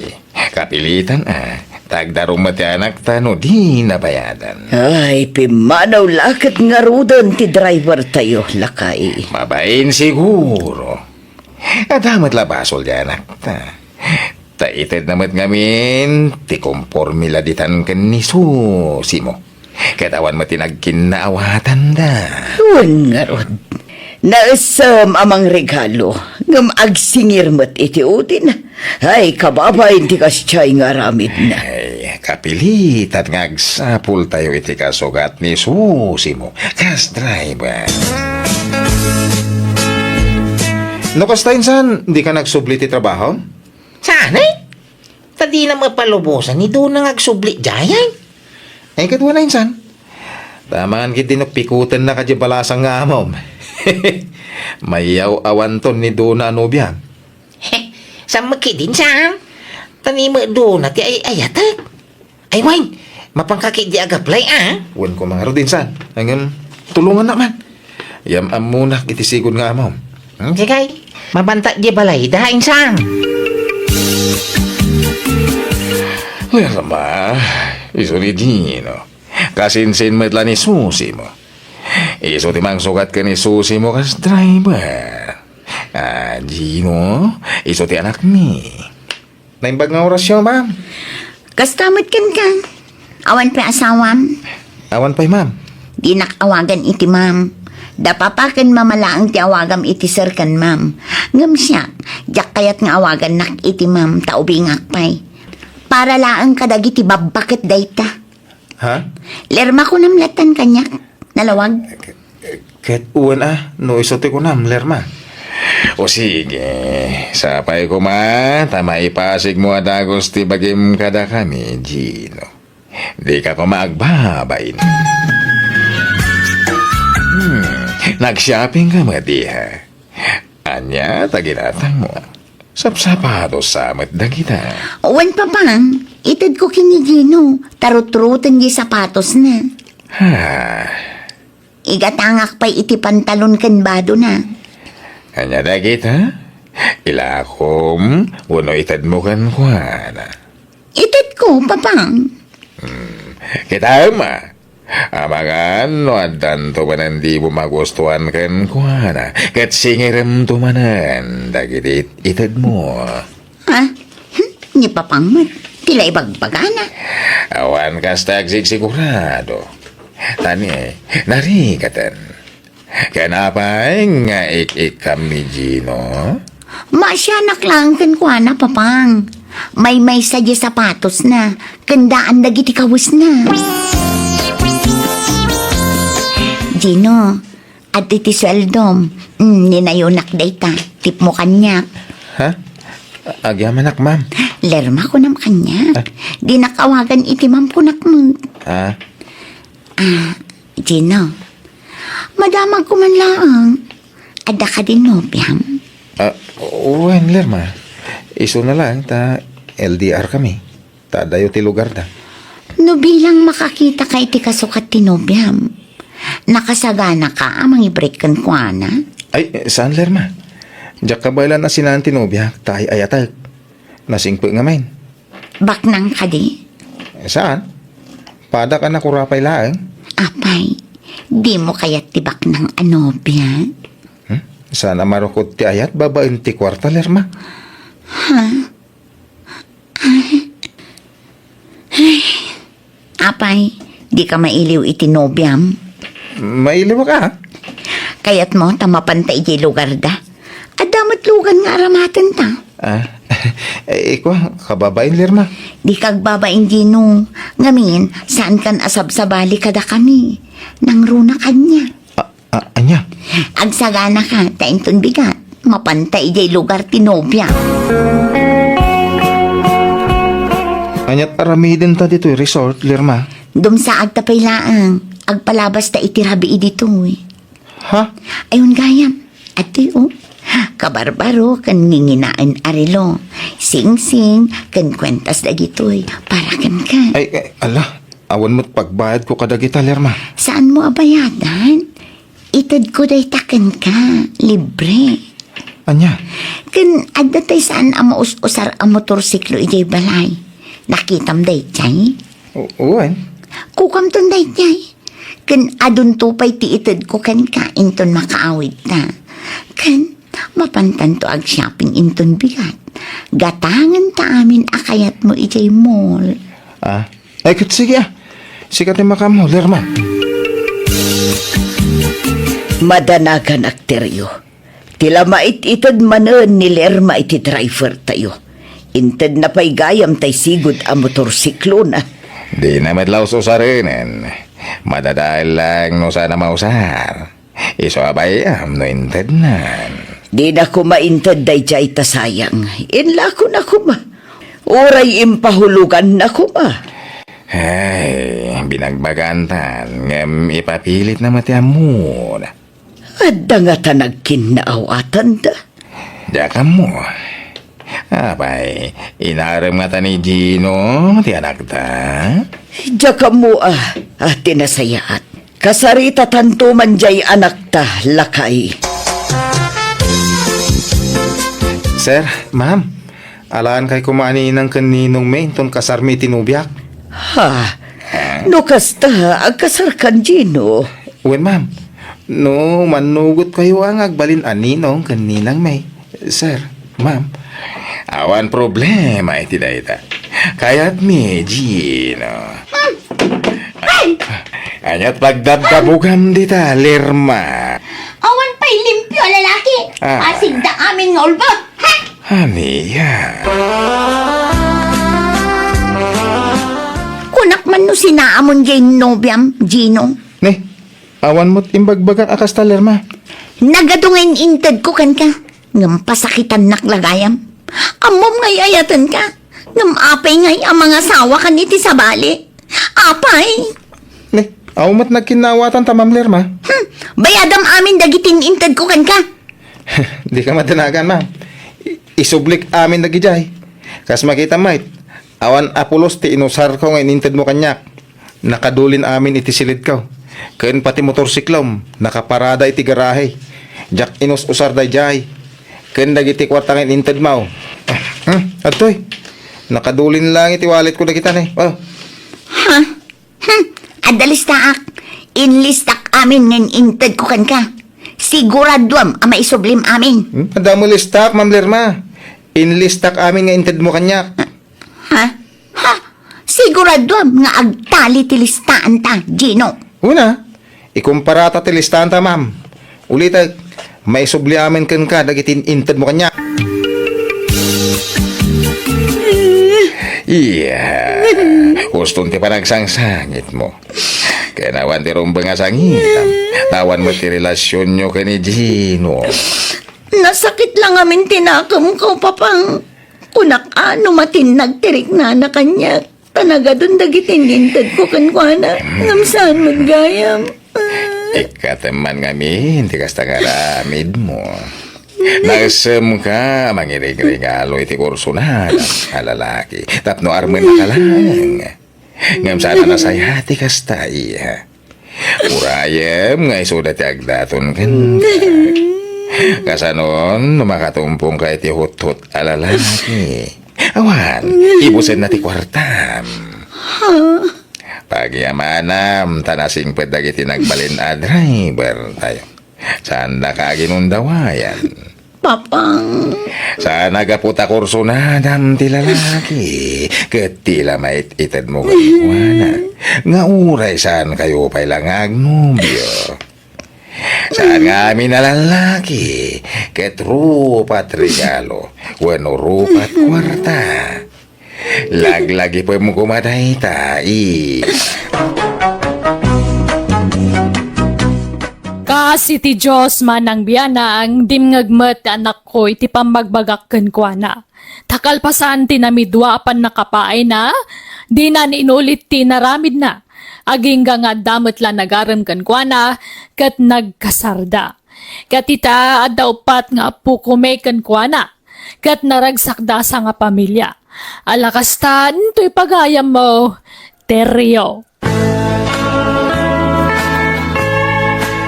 Kapilitan a. Ta agdarum met ti anakta no di nabayadan. Ay, pimmanaw la ket ngaruden ti driver tayo, lakay. Mabain siguro. Adda met la basol ti anakta. Ta itedna met ngamin ti kompormi la ditan ken ni Susimo. Ket awan met ti nagkinnaawatanda. Wen ngarud. Naessem a mangregalo, ngem agsingir met iti udin. Ay, kababain ti kasdiay nga aramidna. Ay, kapilitan nga agsapultayo iti kasugat ni Susimo kas driver. No kasta, insan, dika nagsubli ti trabaho? Saan, eh? Ta dina mapalubosan ni Dona nga agsubli diay, ay. Ay, ket wen, insan. Ta amangan ketdi no pikutenna kadi balasang nga amom. Mayaw-awanton ni Dona a nobia. Saan met ketdin, saan? Ta ni met Dona ti ay-ayatek. Ay, wen, mapanka ketdi agaplay, a? Wen ko mangarud, insan. Ngem, tulongannak man. Yam-ammonak iti sigud nga amom. Hmm, sige. Mapanta diay balayda, insan. Lerma, isu ni Gino. Kasinsin met la ni Susimo. Isu ti mangsukat ken ni Susimo kas driver. A, Gino, isu ti anakmi. Naimbag nga orasyo, ma'am. Kasta met kenka. Awan pay asawam? Awan pay, ma'am. Dinak awagan iti ma'am. Da papa ken mama laeng ti awagam iti sir ken ma'am. Ngem siak, diak kayat nga awagannak iti ma'am ta ubingak pay. Para laeng kadagiti babba ket dayta. Ha? Lerma, kunam lattan kaniak. Nalawag? Ket wen a, no isu ti kunam, Lerma. O sige, sapay koma, ta maipasigmo a dagus ti bagim kadakami, Gino. Dika koma agbabain. Hmm, nag-shopping ka met, iha? Ania ta ginatangmo? Sapsapatos sa met dagita. Wen, Papa, itedko ken ni Gino, ta rutruten di sapatosna. Ha? Igatangak pay iti pantalon ken badona. Ania dagita? Ilakom wenno itedmo kenkuana? Itedko, Papa. Hmm. Kitaem, a. Amangan no addanto manen dimo magustuan kenkuana, ket singiremto manen dagiti it-, itedmo. Ha? Hmm? Ni Papang met, ti la ibagbagana. Awan kasta agsigsigurado. Tani, narigaten. Ken apay nga ik-ikkam ni Gino? Maasianak laeng kenkuana, Papang. Maymaysa di sapatosna, ken daan dagiti kawesna. Gino, adtoy ti sueldom. Mm, ninayonak dayta. Tipmo kaniak. Ha? Agyamanak, ma'am. Lerma, kunam kaniak. Ah. Dinak awagan iti ma'am, kunak met. Ah. Ah, Gino, madamagko man laeng. Adda kadin nobiam? Ah, wen, Lerma. Isuna laeng ta L D R kami. Ta adayo ti lugarda. No bilang makakitaka iti kasukat ti nobiam, nakasaganaka a mangibreak kenkuana? Ay, saan, Lerma. Diak kabaelan a sinaen ti nobiak ta ay-ayatek. Nasingpet ngamin. Baknang kadi? Saan? Padak a nakurapay laeng. Apay, dimo kayat ti baknang a nobia? Hmm? Saan a marukod ti ayat babaen ti kuarta, Lerma? Ha? Ay. Ay. Apay, dika mailiw iti nobiam? Mailiwak a. Kayatmo ta mapanta idiay lugarda? Adda met lugan nga aramatenta. Ah, eh, ikua, kababain, Lerma. Dika agbabain, Gino. Ngamin, saankan a sabsabali kadakami. Nangruna kaniak. Ah, ah, ania? Agsaganaka, ta inton bigat, mapanta idiay lugar ti nobia. Aniat aramidenta ditoy resort, Lerma? Dumsaagta pay laeng. Agpalabasta iti rabii ditoy. Ha? Ayon gayam. Adtoy, o. Kabarbaro ken nginginaen a relo. Singsing ken kuentas dagitoy para kenka. Ay, ay, ala. Awan met pagbayadko kadagita, Lerma. Saanmo a bayadan? Itedko dayta kenka, libre. Ania? Ken adda tay saan a maus-usar a motorsiklo idiay balay. Nakitam daydiay? U-, wen. Kukuamton daydiay. Ken adunto pay ti itedko kenka inton makaawidta. Ken mapantanto ag-shopping inton bigat. Gatangenta amin a kayatmo idiay mall. Ah, ay, ket sige, ah. Sika ti makaammo, Lerma. Madanagan, akteryo. Ti la mait-ited manen ni Lerma iti driver tayo. Intedna pay gayam tay sigud a motorsiklona. Dina met la us-usarenen. Madadael laeng no saan a mausar. Isu a bay-am no intednan. Dina koma inted daydiay ta sayang. Inlakona koma. Uray impahuloganna koma. Ay, binagbagantan, ngem ipapilitna met ti ammona. Adda ngata nagkinnaawatanda? Diak ammo. Apay, inarem ngata ni Gino ti anakda? Diak ammo a, a, ti nasayaat. Kasaritatanto man diay anakta, lakay. Sir, ma'am, alaen kay koma a ninang ken ninongmi inton kasarmi iti nobiak. Ha? No kasta, agkasarkan, Gino? Wen, ma'am. No, mannugotkayo a nga agbalin a ninong ken ninangmi, sir, ma'am. Awan problema iti dayta. Kayatmi, Gino. Ania't pagdabdabugam dita, Lerma? Awan pay limpio a lalaki. Ah. Asigda amin nga ulbod. Ha? Ania? Kunak man no sinaamon jay nobiam, Gino. Ne, awan mo't imbagbagak a kasta, Lerma. Nagadu nga in-intedko kenka, ngem pasakitannak la gayam. Ammom nga ay-ayatenka, ngem apay ngay a mangasawakan iti sabali? Apay? Ne, awan met nagkinnaawatan ta, Ma'am Lerma. Hmm, bayadam amin dagiti in-intedko kenka. Dika madanagan, ma'am. I-, isublik amin dagidiay. Kas makitam met, awan a pulos ti inusarko nga inintedmo kaniak. Nakadulin amin iti silidko. Ken pati motorsiklom, nakaparada iti garahe. Diak inus-usar daydiay. Ken dagiti kuarta nga inintedmo. Hmm, adtoy. Nakadulin lang iti walletko dagita ne. Oh. Ha? Hmm, adda listaak. Inlistak amin nga in-intedko kenka. Siguraduam a maisublim amin. Hmm, adda met listak, Ma'am Lerma. Inlistak amin nga intedmo kaniak. Ha? Ha? Siguraduam nga agtali ti listaanta, Gino. Una, ikumparata ti listaanta, ma'am. Ulitek, maisubli amin kenka dagiti intedmo kaniak. Iya, uston ti panagsangsangitmo. Ken awan ti rumbeng a sangitam. Awan met ti relasionyo ken ni Gino. Nasakit lang amin ti nakemko, Papang. Kunak a no matinnag ti riknana kaniak. Ta nagadun dagiti intedko kenkuana, ngem saan met gayam. Ikkatem man ngamin ti kasta nga aramidmo. Nasemka a mangirigregalo iti kursunada a lalaki tapno armenka laeng. Ngem saan a nasayaat ti kasta, iya. Urayem nga isuda ti agdaton kenka. Kasanon no makatumpongka iti huthot a lalaki? Awan, ibusenna ti kuartam. Pagyamanam ta nasingpet dagiti nagbalin a drivertayo. Saandaka aginundawayan. Papang. Saan a gapu ta kursunadam ti lalaki, ket ti la mait-itedmo kenkuana, nga uray saankayo pay la nga agnobio. Saan nga amin a lalaki, ket rupat regalo, wenno rupat kuarta. Laglagipem koma dayta, i. Kas iti Dios, Manang Bianang, dimngeg met ti anakko iti pammagbagak kenkuana. Ta kalpasan ti namidua a pannakapaayna, dinan inulit ti inaramidna. Agingga nga adda met la nagarem kenkuana, ket nagkasarda. Ket ita, adda uppat nga appokomi kenkuana. Ket naragsakda a sangapamilia. Ala kasta, intoy pagayammo, Terio.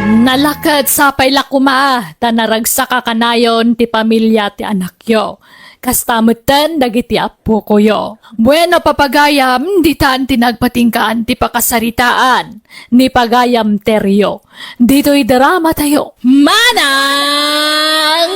Nalaket sapay la koma ta naragsaka kanayon ti pamilia ti anakyo. Kasta metten dagiti appokoyo. Bueno, papagayam, ditan ti nagpatinggaan ti pakasaritaan ni Pagayam Terio. Ditoy drama tayo. Manang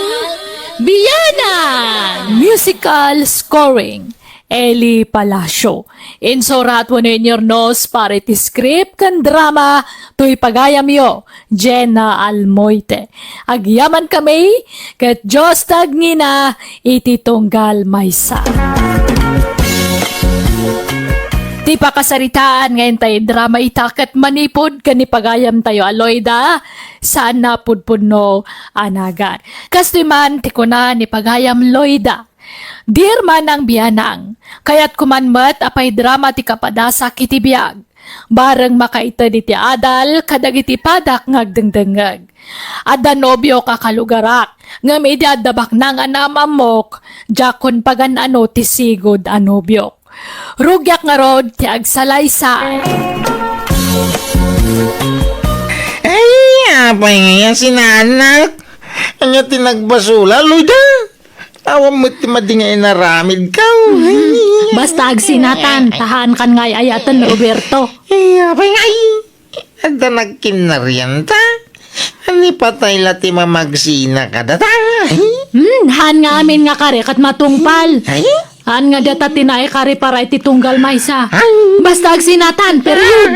Bianang! Musical scoring, Eli Palacio. Insurat wenno inyurnos para iti script ken drama toy pagayamyo, Jenna Almoite. Agyamankami, ket Dios ti agngina iti tunggal maysa. Ti pakasaritaan nga intay drama ita ket manipud ken ni pagayamtayo a Loida, saan a pudpudno a nagan. Kastoy man ti kuna ni pagayam Loida, Dear Manang Bianang, kayatko man met a paidrama ti kapadasak iti biag. Bareng makaited iti adal kadagiti padak nga agdengdengngeg. Adda nobiok a kalugarak, ngem idi adda baknang a naam-ammok, diakon pagan-ano ti sigud a nobiok. Rugiak ngarud ti agsalaysay. Ay, apay ngay a sinaanak? Ania ti nagbasol, Loida? Awan met ti madi nga inaramidko. Basta agsinatan, ta haankan nga ay-ayaten, Roberto. Ay, apay ngay. Adda nagkinnarianta? Ni patay la ti mamagsina kadata. Hmm, haan nga amin nga kari ket matungpal. Ay? Haan nga data ti naikari para iti tunggal maysa. Basta agsinatan, period.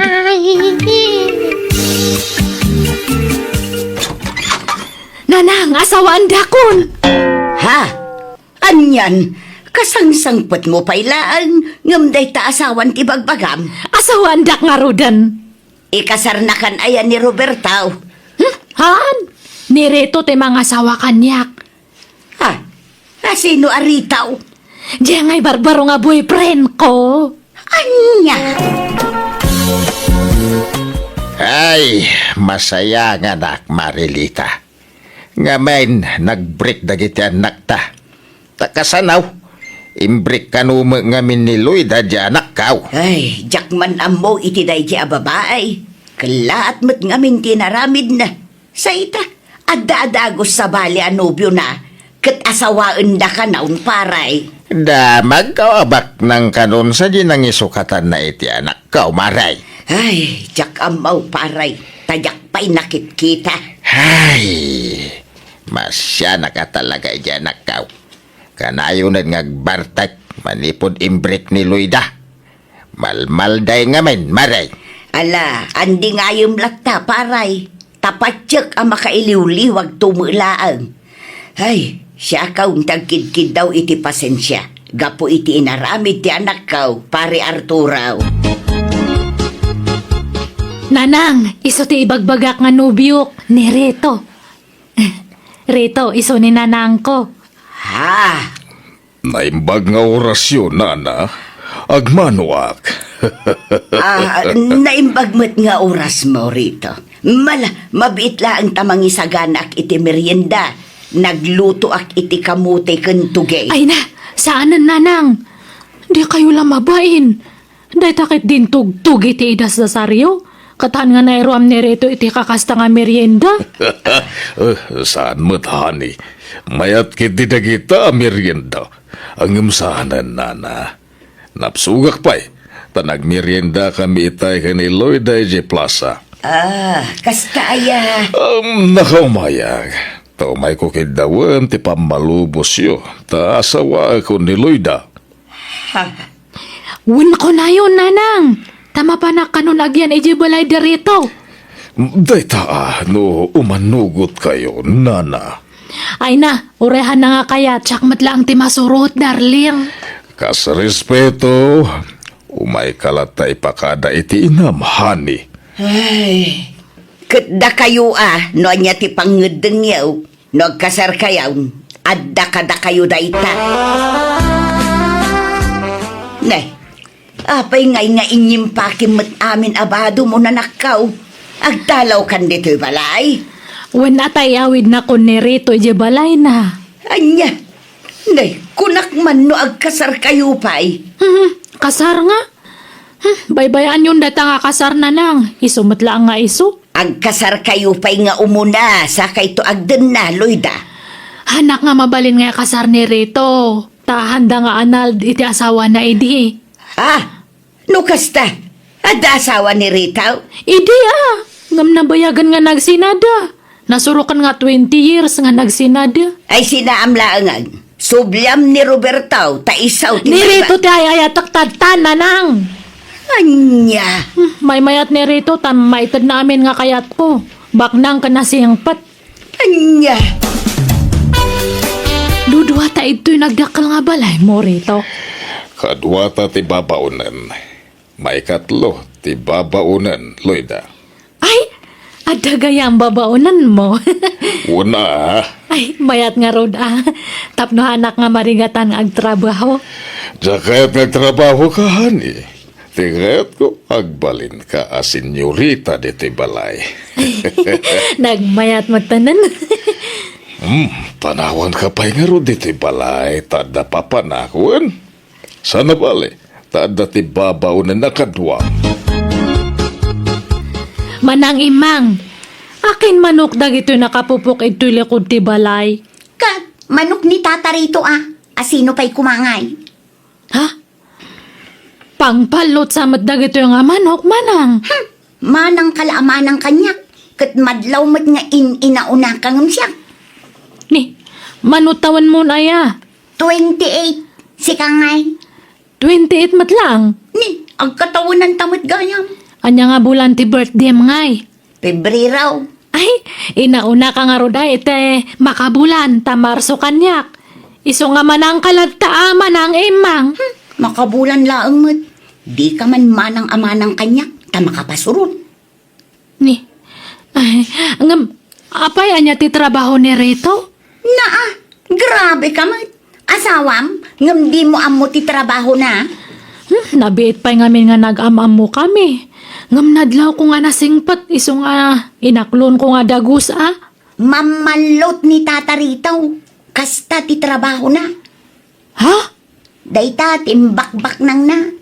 Nanang, asawaandakon. Ha? Anian, kasangsangpetmo pay laeng, ngem dayta asawan ti bagbagam? Asawaandak ngaruden. Ikasarnakan aya ni Roberto? Hmm? Haan. Ni Rito ti mangasawa kaniak. Ha? Asino a Rito? Diay nga ibarbaro nga boyfriend ko. Ania? Ay, masayanganak, Marilita. Ngamin, nag-break dagiti annakta. Ta kasano, imbreak kano met ngamin ni Loida diay anakko. Ay, diak man ammo iti daydiay a babai. Kellaat met ngamin ti inaramidna. Sa ita, adda a dagus sabali a nobiona, ket asawaenda kano, pare. Damagko a baknang kano sadi nangisukatanna iti anakko, mare. Ay, diak ammo, pare. Ta diak pay nakitkita. Ay, masianak a talaga idiay anakko. Kanayonen nga agbartek manipud imbreak ni Loida. Malmalday ngamin, mare. Ala, andingayem latta, pare. Ta patiek a makailiwliwagto met laeng. Ay, siakon ti agkidkiddaw iti pasensia gapu iti inaramid ti anakko, pare Arturo. Nanang, isu ti ibagbagak nga nobiok, ni Rito. Rito, isu ni nanangko. Ha? Naimbag nga orasyo, nana. Agmanoak. Ah, naimbag met nga orasmo, Rito. Mala, mabiit laeng ta mangisaganaak iti merienda. Naglutoak iti kamote ken tugey. Ay na, saanen, nanang. Dikayo la mabain. Dayta ket dintugtog iti idasdasaryo, ket haan nga nairuam ni Rito iti kakasta nga merienda. Eh, saan met, honey. Mayat ketdi dagita a merienda. Ngem saanen, nana. Napsugak pay, ta nagmeriendakami itay ken ni Loida idiay plaza. Ah, kasta aya. Um, nakaumayag. Ta umayko kiddawen ti pammalubosyo, ta asawaekon ni Loida. Ha? Wen kunayon, nanang, ta mapanak kanon agyan idiay balay da Rito. Dayta a, no umannugotkayo, nana. Ay na, uray haan nga kayat, siak met laeng ti masurot, darling. Kas respeto, umayka latta ipakada iti inam, honey. Ay, ket dakayo a, no ania ti pangngeddengyo? No agkasarkayon, adda kadakayo dayta. Ne, apay ngay nga inyimpakim met amin a badom, nanakko? Agtalawkan ditoy balay? Wen a ta iyawidnakon ni Rito idiay balayna. Ania? Ne, kunak man no agkasarkayo pay. Hmm, kasar nga? Hmm, baybay-anyon dayta nga kasar, nanang. Isu met laeng nga isu. Agkasarkayo pay nga umuna, sakayto agdenna, Loida. Haanak nga mabalin nga ikasar ni Rito. Ta haanda nga annulled iti asawana idi. Ah, no kasta, adda asawa ni Rito? Idi a, ngem nabayagen nga nagsinada. Nasuroken nga twenty years nga nagsinada. Ay, sinaam laengen. Subliam ni Roberto, ta isu ti... Ni Rito ti ay-ayatek tatta, nanang. Ania? Hmm, maymayat ni Rito, ta maitedna amin nga kayatko. Baknang ken nasingpet. Ania? Dudua ta idtoy nagdakkel nga balaymo, Rito. Kaduata ti babaonen. Maikatlo ti babaonen, Loida. Ay, adda gayam babaonenmo. Una. Ay, mayat ngarud a. Tapno haanak nga marigatan nga agtrabaho. Diak kayat nga agtrabaho ka, honey. Ti kayatko, agbalinka a senyorita ditoy balay. Nagmayat met tanan. Hmm, panawanka pay ngarud ditoy balay, ta adda papanak, wen? Saan a bale, ta adda ti babaonen a kadua. Manang Imang, akin manok dagitoy nakapupok idtoy likod ti balay? Ket manok ni Tata Rito a, asino pay koma ngay? Ha? Pangpallot sa met dagitoy nga manok, manang. Hmm, manang ka la a manang kaniak, ket madlaw met nga in-inaunaka ngem siak. Ni, mano tawenmon aya? Twenty-eight. Sika ngay? Twenty-eight met lang. Ni, agkatawenanta met gayam. Ania nga bulan ti birthdayem ngay? Pebrero. Ay, inaunaka ngarud ay iti makabulan ta Marso kaniak. Isu nga manangka latta a manang, Imang. Hmm, makabulan laeng met. Dika man manang a manang kaniak ta makapasurot. Ni, ay, ngem, apay ania ti trabaho ni Rito? Naa, grabe ka met. Asawam, ngem dimo ammo ti trabahona? Hmm, nabiit pay ngamin nga nag-am-ammo kami. Ngem nadlawko nga nasingpet isu nga inaklonko nga dagus a. Mammallot ni Tata Rito. Kasta ti trabahona. Ha? Dayta ti imbakbaknangna.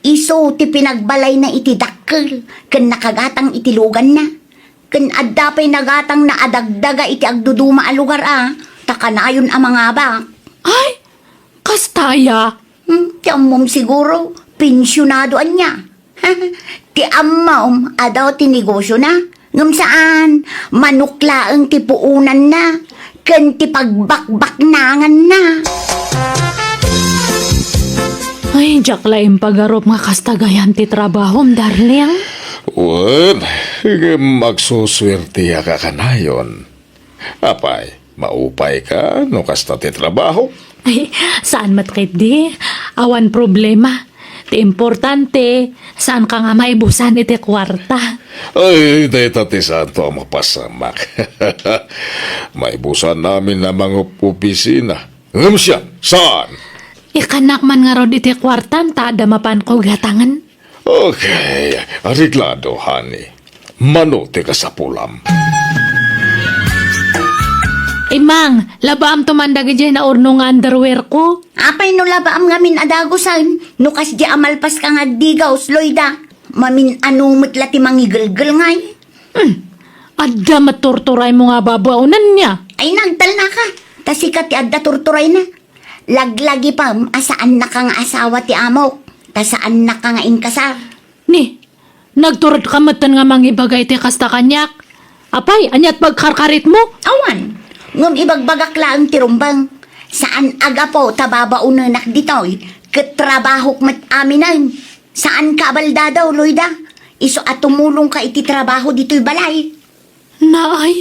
Isu ti pinagbalayna iti dakkel ken nakagatang iti luganna. Ken adda pay nagatangna a dagdaga iti agduduma a lugar a, ta kanayon a mangabak. Ay, kasta aya? Hmm, ti ammom siguro, pensionado ania. Ti ammom, adu ti negosiona. Ngem saan, manok laeng ti puonanna, ken ti pagbakbaknanganna. Ay, diak la impagarup nga kasta gayam ti trabahom, darling. Wen, ngem agsusuertiak a kanayon. Apay, maupay ka no kasta ti trabaho? Ay, saan met ketdi? Awan problema. Ti importante, saan ka nga maibusan iti kuarta. Ay, dayta ti saanto a mapasamak. Maibusan amin a mangopisina. Ngem siak, saan? Ikannak man ngarud iti kuartam ta adda mapanko gatangen. Okay, areglado, honey. Mano ti kasapulam? Imang, labaam to man dagidiay naurno nga underwear ko. Apay no labaam ngamin a dagusen, no kasdiay a malpaska nga agdigaus, Loida? Mamin-ano met la ti mangigelgel ngay? Hmm. Adda met turturaymo nga babaonenna. Ay, nagtalnaka. Ta sika ti adda turturayna. Laglagipem a saannaka nga asawa ti amok, ta saannaka nga inkasar. Ni, nagturodka metten nga mangibaga iti kasta kaniak? Apay, aniat pagkarkaritmo? Awan, ngem ibagbagak laeng ti rumbeng. Saan a gapu ta babaonenak ditoy, ket trabahok met aminen. Saanka a baldado, Loida. Isu a tumulongka iti trabaho ditoy balay. Naay?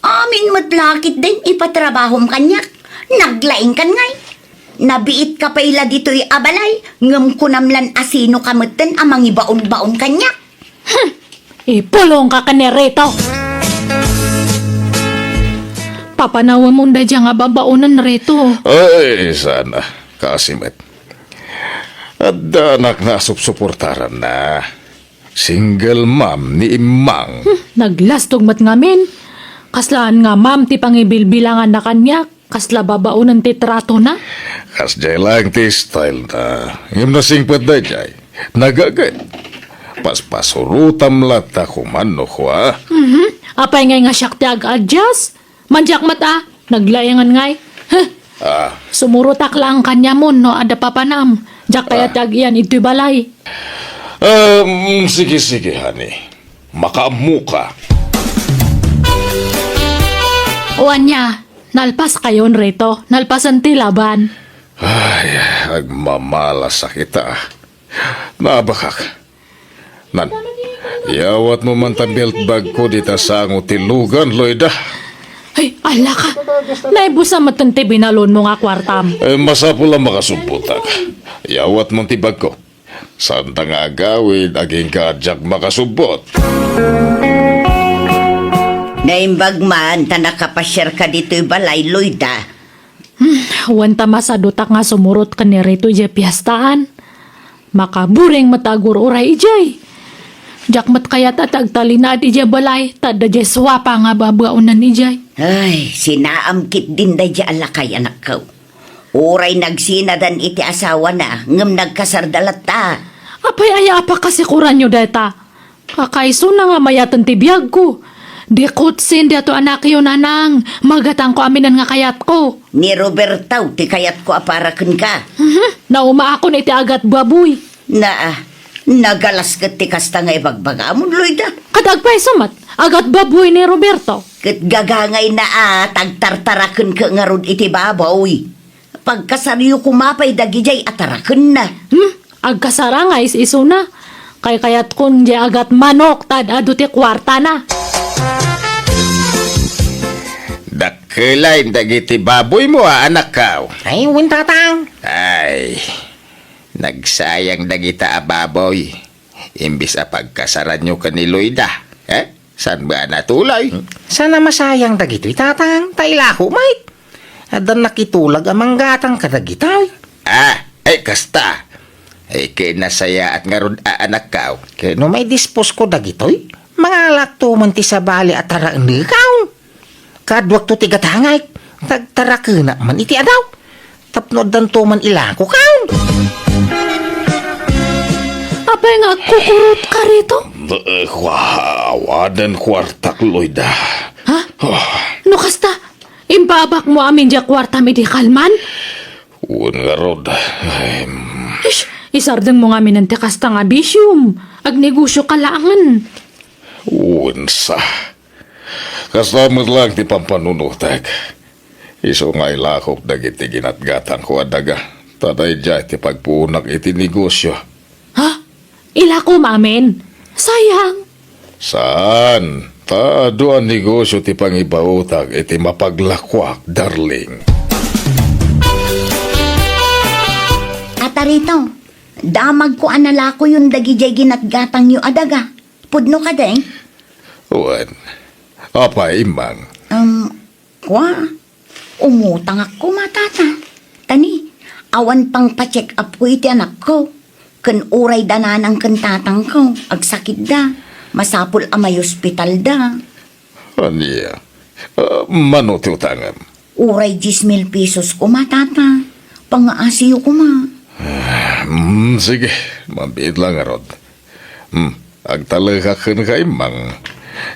Amin met la ketdin ipatrabahom kaniak. Naglaingkan ngay. Nabiitka pay la ditoy a balay, ngem kunam lan a sinoka metten a mangibaonbaon kaniak. Hmm. Ipulongka ken ni Rito. Papanawem unday dia nga babaonen, Rito. Ay, sana. Kaasi met. Adda anak nga supsuportaranna. Single mom ni Imang. Hmm, naglastog met ngamin. Kaslaan nga ma'am ti pangibilbilanganna kaniak? Kasla babaonen ti tratona? Kasdiay laeng ti style na. Ngem nasingpet daydiay. Nagaget. Paspasurotam latta kuman no kua. Mhm. Apay ngay nga siak ti ag-adjust? Madiak met a, naglaingan ngay. Huh. Ah. Sumurotak laeng kaniamon no adda papanam. Diak kayat ti ag-iyan itoy balay. Um, sige, sige, honey. Makaammoka. O ania, nalpaskayon, Rito. Nalpasen ti laban. Ay, agmamalasak ita. Nabakak. Nan, iyawatmo man ta belt bag ko dita sango ti lugan, Loida. Ay, ala ka. Naibusan met ti binalonmo nga kuartam. Eh, masapul a makasubbotak. Iyawatmo ti bag ko. Santa nga agawid, agingga a diak makasubbot. Naimbag man ta nakapasiarka ditoy balay, Loida. Hmm, wen ta masadutak nga sumurot ken ni Rito idiay piestaan. Makaburing met a agur-uray idiay. Diak met kayat a ti agtalinaed idiay balay, ta adda diay suapa nga babaonen idiay. Ay, sinaam ketdin daydiay a lakay, anakko. Uray nagsinadan iti asawana, ngem nagkasarda latta. Apay aya a pakasikuranyo dayta? Kakaisuna nga mayaten ti biagko. Dikutsin daytoy a nakyo, nanang. Magatangko aminen nga kayatko. Ni Roberto ti kayatko a para kenka. Mhm. Naumaakon iti agatbaboy. Naa, nagalas ket ti kasta nga ibagbagamon, Loida. Ket agpayso met, agatbaboy ni Roberto. Ket gagangayna a tagtartarakenka ngarud iti baboy. Pagkasaryo koma pay dagidiay a tarakenna. Hmm? Agkasara nga is-isuna. Kaykayatkon diay agat manok ta ad-adu ti kuartana. Dakkelay dagiti baboymo a anakko. Ay, wen, tatang. Ay, nagsayang dagita a baboy. Imbes a pagkasaranyo ken ni Loida, eh? Saan ba a natulay? Saan a masayang dagitoy, tatang? Ta ilako met. Addan nakitulag a manggatang kadagitoy. Ah, ay kasta. Ay, kinasayaat ngarud a anakko. Ket no maidisposko dagitoy, mangalakto man ti sabali a taraenneko. Kaduakto ti gatangek, tagtarakenak man iti adaw. Tapno addanto man ilako, kaw. Apay nga agkukurutka rito? Eh, kua, awanen kuartak, Loida. Ha? Oh. No kasta, imbabakmo amin diay kuartam idi kalman? Wen ngarud. Em. Ish, isardengmo ngamin ti kasta nga bisiom. Agnegosioka laengen. Wen sa. Kasta met laeng ti pampanunotek. Isu nga ilakok dagiti ginatgatangko a daga, ta daydiay ti pagpuonak iti negosio. Ha? Ilakom amin? Sayang. Saan? Ta adu a negosio ti pangibaotak iti mapaglakoak, darling. Atarito, damagko a nalakoyon dagidiay ginatgatangyo a daga. Pudno kadi? Wen. Apay, Immang? Um, kua, umutangak koma, Tata. Ta ni, awan pangpa-check up ko iti anakko. Ken uray da nanang ken tatangko, agsakitda. Masapul a maiospitalda. Ania? Ah, mano ti utangem? Uray dies mil pesos koma, Tata. Pangaasiyo koma. Ah, mm, sige. Mabiit lang ngarud. Hmm, agtalekak kenka, Immang.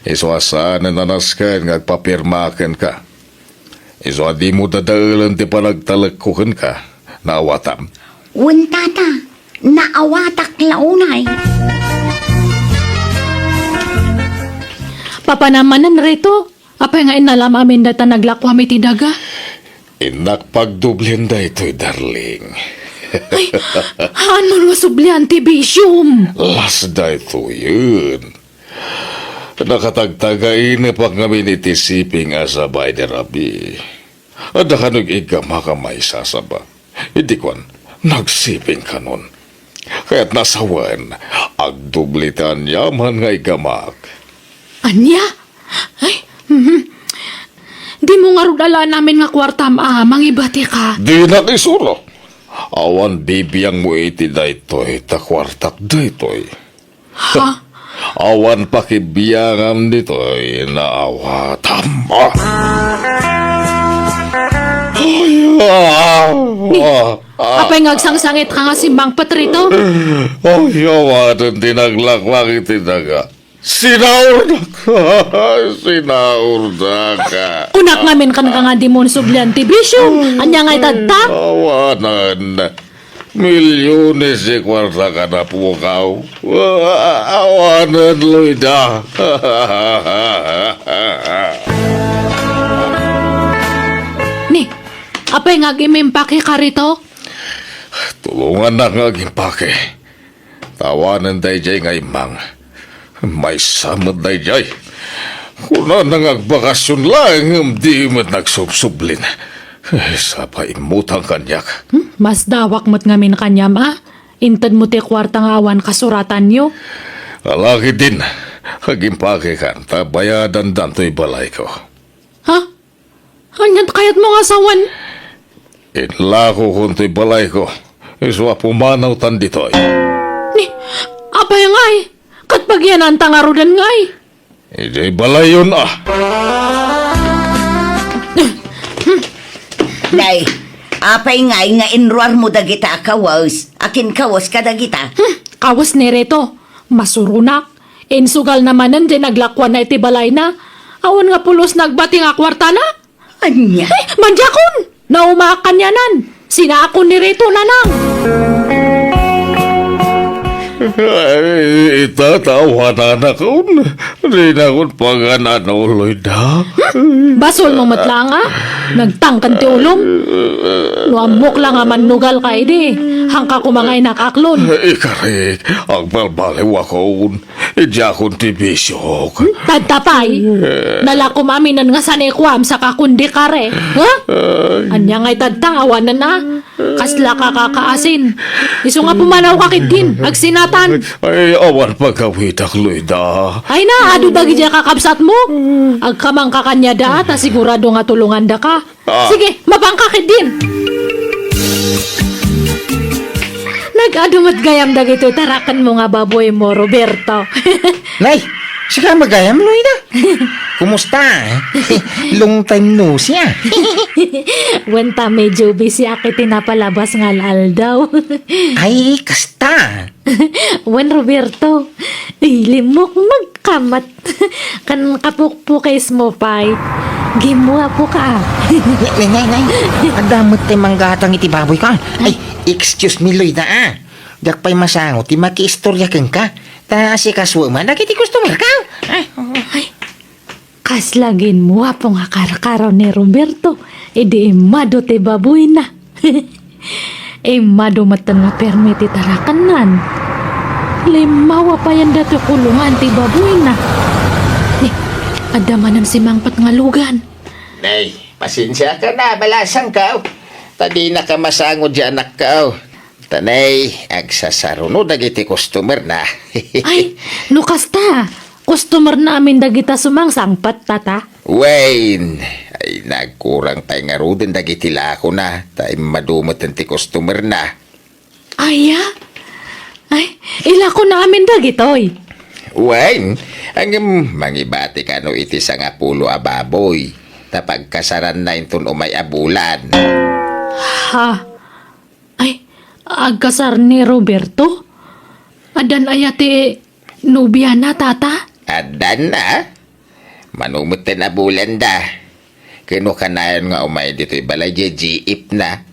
Isu a saanen a nasken nga agpapirmaak kenka. Isu a dimo dadaelen ti panagtalekko kenka. Naawatam? Wen, Tata. Naawatak la unay. Papanam manen, Rito. Apay nga innalam amin dayta naglakoam iti daga? Innak pagdoblien daytoy, darling. Ay, haan man nga sublian ti bisiom? Las daytoyen. Nakatagtagainep ngamin iti siping a sabay ni Rabi. Adda kano iggamak a maisasaba. Idi kuan, nagsiping kanon. Kayatna a sawen, agdubli ti aniaman nga iggamak. Ania? Ay, mhm. Dimo ngarud alaen amin nga kuartam a mangibatika. Dinak isuro. Awan bibiangmo iti daytoy, ta kuartak daytoy. Ha? Awan pakibiangam ditoy, naawatam. Ay, ah, Ni, ah, ah. Apay nga agsangsangitka nga simmangpet rito? Ay, awanen ti naglaklak iti daga. Sinaurdak. Sinaurdak. Kunak ngamin kenka nga dimo sublian ti bisiom. Ania nga itadta? Awanen. Milyones ti kuarta a napukaw. Awanen, Loida. Ni, apay nga agimpakeka rito? Tulongannak nga agimpake. Ta awanen daydiay nga immang. Maysa met daydiay. Kunana nga agbakasyon laeng ngem di met nagsubsublin. Sapa immutang kaniak. Hmm, masdawak met ngamin kaniam a. Intedmo ti kuarta nga awan kasuratanyo. Ala ketdin, agimpakekan ta bayadandanto ti balayko. Ha? Anian ti kayatmo nga sawen? Inlakokon toy balayko, isu a pumanawtan ditoy. Ni, apay ngay? Ket pagyananta ngaruden ngay? Idiay balayyon a. Nay, apay ngay nga inruarmo dagita a kawes? Akin kawes kadagita? Hmm, kawes ni Reto. Masuronak. Insugalna manen ti naglakuanna iti balayna. Awan nga pulos nagbati nga kuartana. Ania? Eh, madiakon! Naumaak kanianan. Sinaakon ni Rito, nanang. Ay, ita, ta awananakon. Dinakon pagan-ano, Loida. Basolmo met laeng a. Nagtangken ti ulom. No ammok la nga mannugalka idi, haanka koma nga inakaklon. Ikarik, agbalbaliwakon. Idiakon ti bisiok. Tadta pay. Nalakom aminen nga sanikuam saka kundi kare. Ha? Ay. Ania ngay tadta, awanen a. Kasla ka kakaasin. Isu nga pumanawka ketdin, agsinatan. Ay, awan paggawidak, Loida. Ay na, adu dagiti a kakabsatmo. Agkamangka kaniada, ta sigurado nga tulongandaka. Ah. Sige, mapanka ketdin. Nag-adu met gayam dagitoy tarakenmo nga baboymo, Roberto. Nay, sika met gayam, Loida? Kumusta? Long time no see, ah. Wen ta medyo busy ak iti napalabas nga al-aldaw. Ay, kasta. Wen, Roberto, ay, limmukmegka met. Kan kapukpukesmo pay, gimmuapoka. Nay, nay, nay, nay. Adda met tay manggatang iti baboyka. Ay, excuse me, Loida, ah. Diak pay masango ti makiistorya kenka. Ta asikasuem dagiti customerka. Ay, oo. Ay, kasla gimmuapo nga karkaro ni Roberto, idi immadu ti baboyna. Immadu metten nga permi ti tarakennan. Limmawa payen datoy kulongan ti baboyna. Ni, adda manen simangpet nga lugan. Nay, pasensiakan a, balasangko. Ta dinaka masango diay anakko. Ta nay, agsasaruno dagiti customerna. Ay, no kasta, customerna amin dagita sumangsangpet, tata? Wen, ay, nagkurang pay ngaruden dagiti lakona, ta immadu metten ti customerna. Aya? Ay, ilakona amin dagitoy. Wen, ngem mangibatika no iti sangapulo a baboy, ta pagkasaranna inton umay a bulan. Ha? Ay, agkasar ni Roberto? Addan aya ti nobiana, tata? Addanna. Mano metten a bulanda. Ken no kanayon nga umay ditoy balay diay jeepna.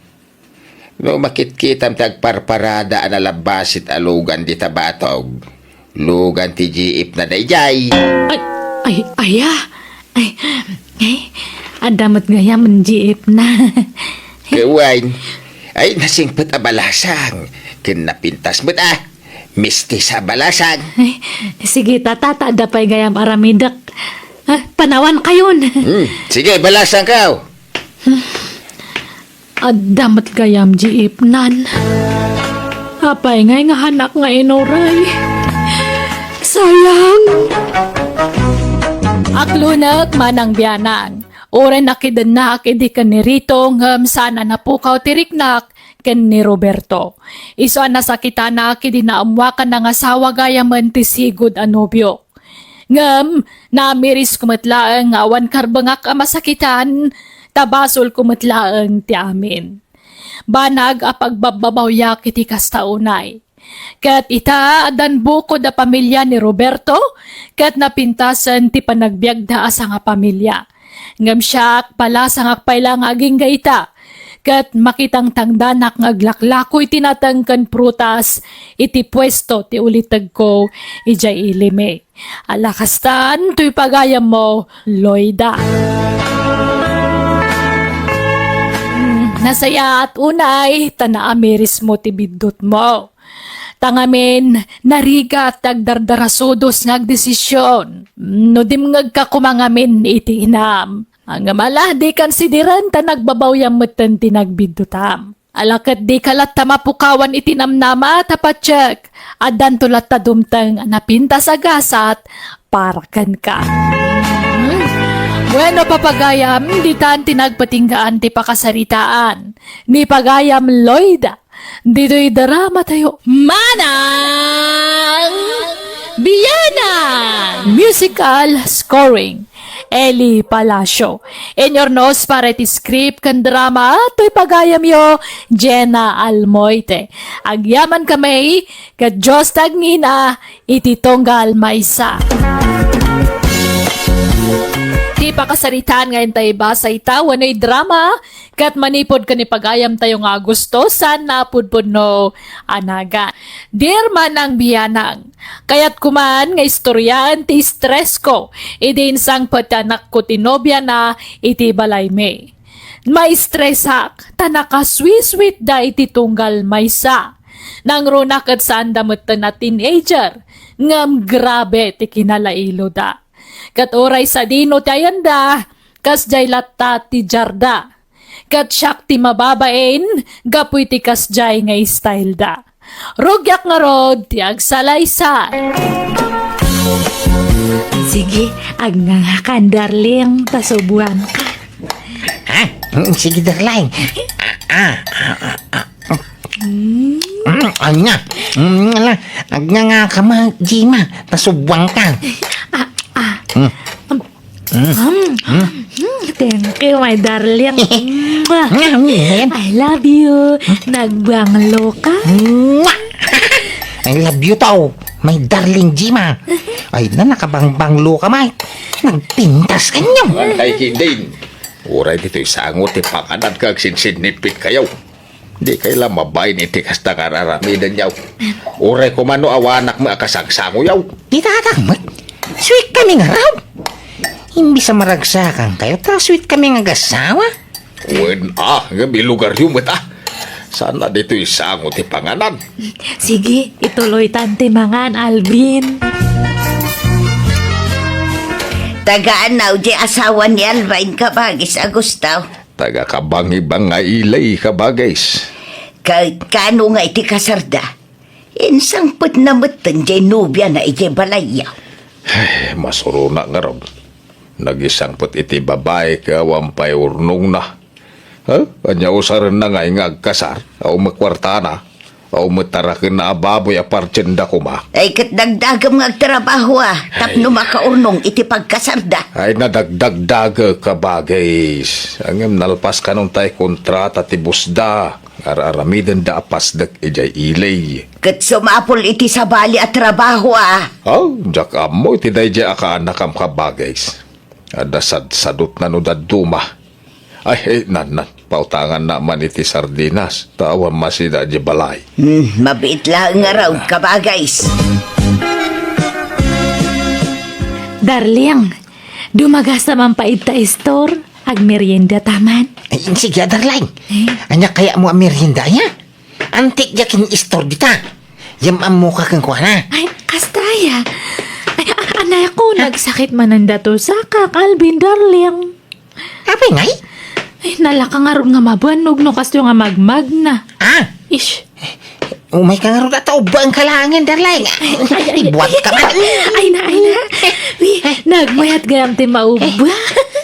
No makitkitam ti agparparada a nalabbasit a lugan dita batog, lugan ti jeepna daydiay. Ay, ay, aya? Ay, ay, adda met gayam jeepna. Wen, ay, nasingpet a balasang, ken napintas met a. Mistis a balasang. Ay, sige, tata, ta adda pay gayam aramidek. Ah, panawankayon. Hmm, sige, balasangko. Adda met gayam jeepnan. Apay ngay nga haanak nga inuray? Sayang. Aklonek manang bianang. Uray nakidennak idi ken ni Rito ngem saan a napukaw ti riknak ken ni Roberto. Isu a nasakitanak idi naammoak a nangasawa gayamen ti sigud a nobiok. Ngem naamirisko met laeng nga awan karbengak a masakitan, ta basolko met laeng ti amin. Banag a pagbabbabawiak iti kasta unay. Ket ita, addan bukod a pamilia ni Roberto, ket napintasen ti panagbiagda a sangapamilia. Ngem siak, balasangak pay la nga agingga ita, ket makitangtangdanak nga aglaklako iti nateng ken prutas iti puesto ti ulitegko idiay Ilime. Ala kastan, toy pagayammo, Loida. Hmm, nasayaat unay, ta naamirismo ti biddutmo. Ta ngamin, narigat ti agdardarasudos nga agdesision. No dimngegka koma ngamin iti inam. Ngem ala, dikan sidiren ta nagbabawiam metten ti nagbiddutam. Ala ket dika latta mapukawan iti namnama ta patiek, addanto latta dumteng a napintas a gasat para kenka. Hmm. Bueno, papagayam, ditan ti nagpatinggaan ti pakasaritaan ni pagayam Lloyd. Ditoy drama tayo, Manang Bianang! Musical scoring, Eli Palacio. Inurnos para iti script ken drama, toy pagayamyo, Jenna Almoite. Agyaman kami, ket Dios ti agngina, iti tunggal maysa. Ti Pakasaritaan nga intay basa ita, wenno drama, ket manipud ken ipagayam tayo nga Agosto, saan na pudpudno a nagan. Dear Manang Bianang, kayat ko man nga istoryaen ti stress ko, idi insangpet ti anakko ti nobia na iti balay mi. Maistresak, ta nakasweet-sweet da iti tunggal maysa. Nangruna ket saan da metten a teenager, ngem grabe ti kinalailoda. Ket uray sadino ti ayanda, kasdiay latta ti diarda. Ket siak ti mababain, gapu iti kasdiay nga style da. Rugiak ngarud ti agsalaysay. Sige, agngangakan, darling, ta subuan ka. Ha? Mm, sige, darling. Ah, ah, ah, ah, ah. Mm, anya? Mm, ala, agnangaka man, Jima. Pasubuan ka. Ah, ah. Mm. Mm. Mm. Mm. Thank you, my darling. Mwah. Nga, ano yan? I love you. Nagbanglo ka? Mwah! I love you too, my darling Jima. Ay na, nakabangbanglo ka, Mike. Nagpintas ka niyo. Ay, Kidin. Uray ditoy sango ti panganan ka, agsinsinnipit kayo. Di kay la mabain iti kasta nga ar-aramidenyo. Uray kumano awanak met a kasagsangoyo. Di tatang met. Sweet kami nga raw. Imbis a maragsakan kayo, ta sweet kami nga agasawa. Wen a, nga bilugaryo met a. Sana ditoy sango ti panganan. Sige, ituloy tan ti mangan, Alvin. Tagaan na, di asawa ni Alvin, kabagis a gusto. Taga Kabangibang nga ilay, kabagis. Ka-, kano nga iti kasarda? Insangpet na metten jay nobia na ijay balayyo. Ay, masuruna ngarud. Nagisangpet iti babai ket awan pay urnongna. Ha? Anya usaren na ngay nga agkasar? Awan met kuartana. Awan met tarakenna a baboy a partien da koma. Ay, ket dagdagem nga agtrabaho a, tapno Ay. makaurnong iti pagkasarda. Ay, nadagdagdagek, kabagis. Ngem nalpas kanon tay kontrata ti busda. Ar-aramidenda a pasdek idiay ili. Ket sumapul iti sabali a trabaho a. Oh, diak ammo iti daydiay a kaanakam, kabagis. Adda sadsadutna no dadduma. Ay, eh, nan, nan. Pautanganna man iti sardinas. Ta awan masida di balay. Hmm, mabiit laeng ngarud, kabagis. Darling, dumagasta man pay ita store. Agmerienda ta man. Ay, sige, darling. Eh? Anya kayatmo a merienda, aya? Antik diak ken store dita. Yam ammo ka kenkuana. Ay, kasta aya. Ay, a-, anay ako, nagsakit manen dato sakak, Alvin, darling. Apay ngay? Ay, nalaka ngarud nga mabannog no kasto nga magmagna. Ah? Ish. Umay ka ngarud a ta ubbaen ka laengen, darling. Ay, ay, ay, Ibuat ka man. Ay na, ay na. Wi, nagmayat gayam ti maubba.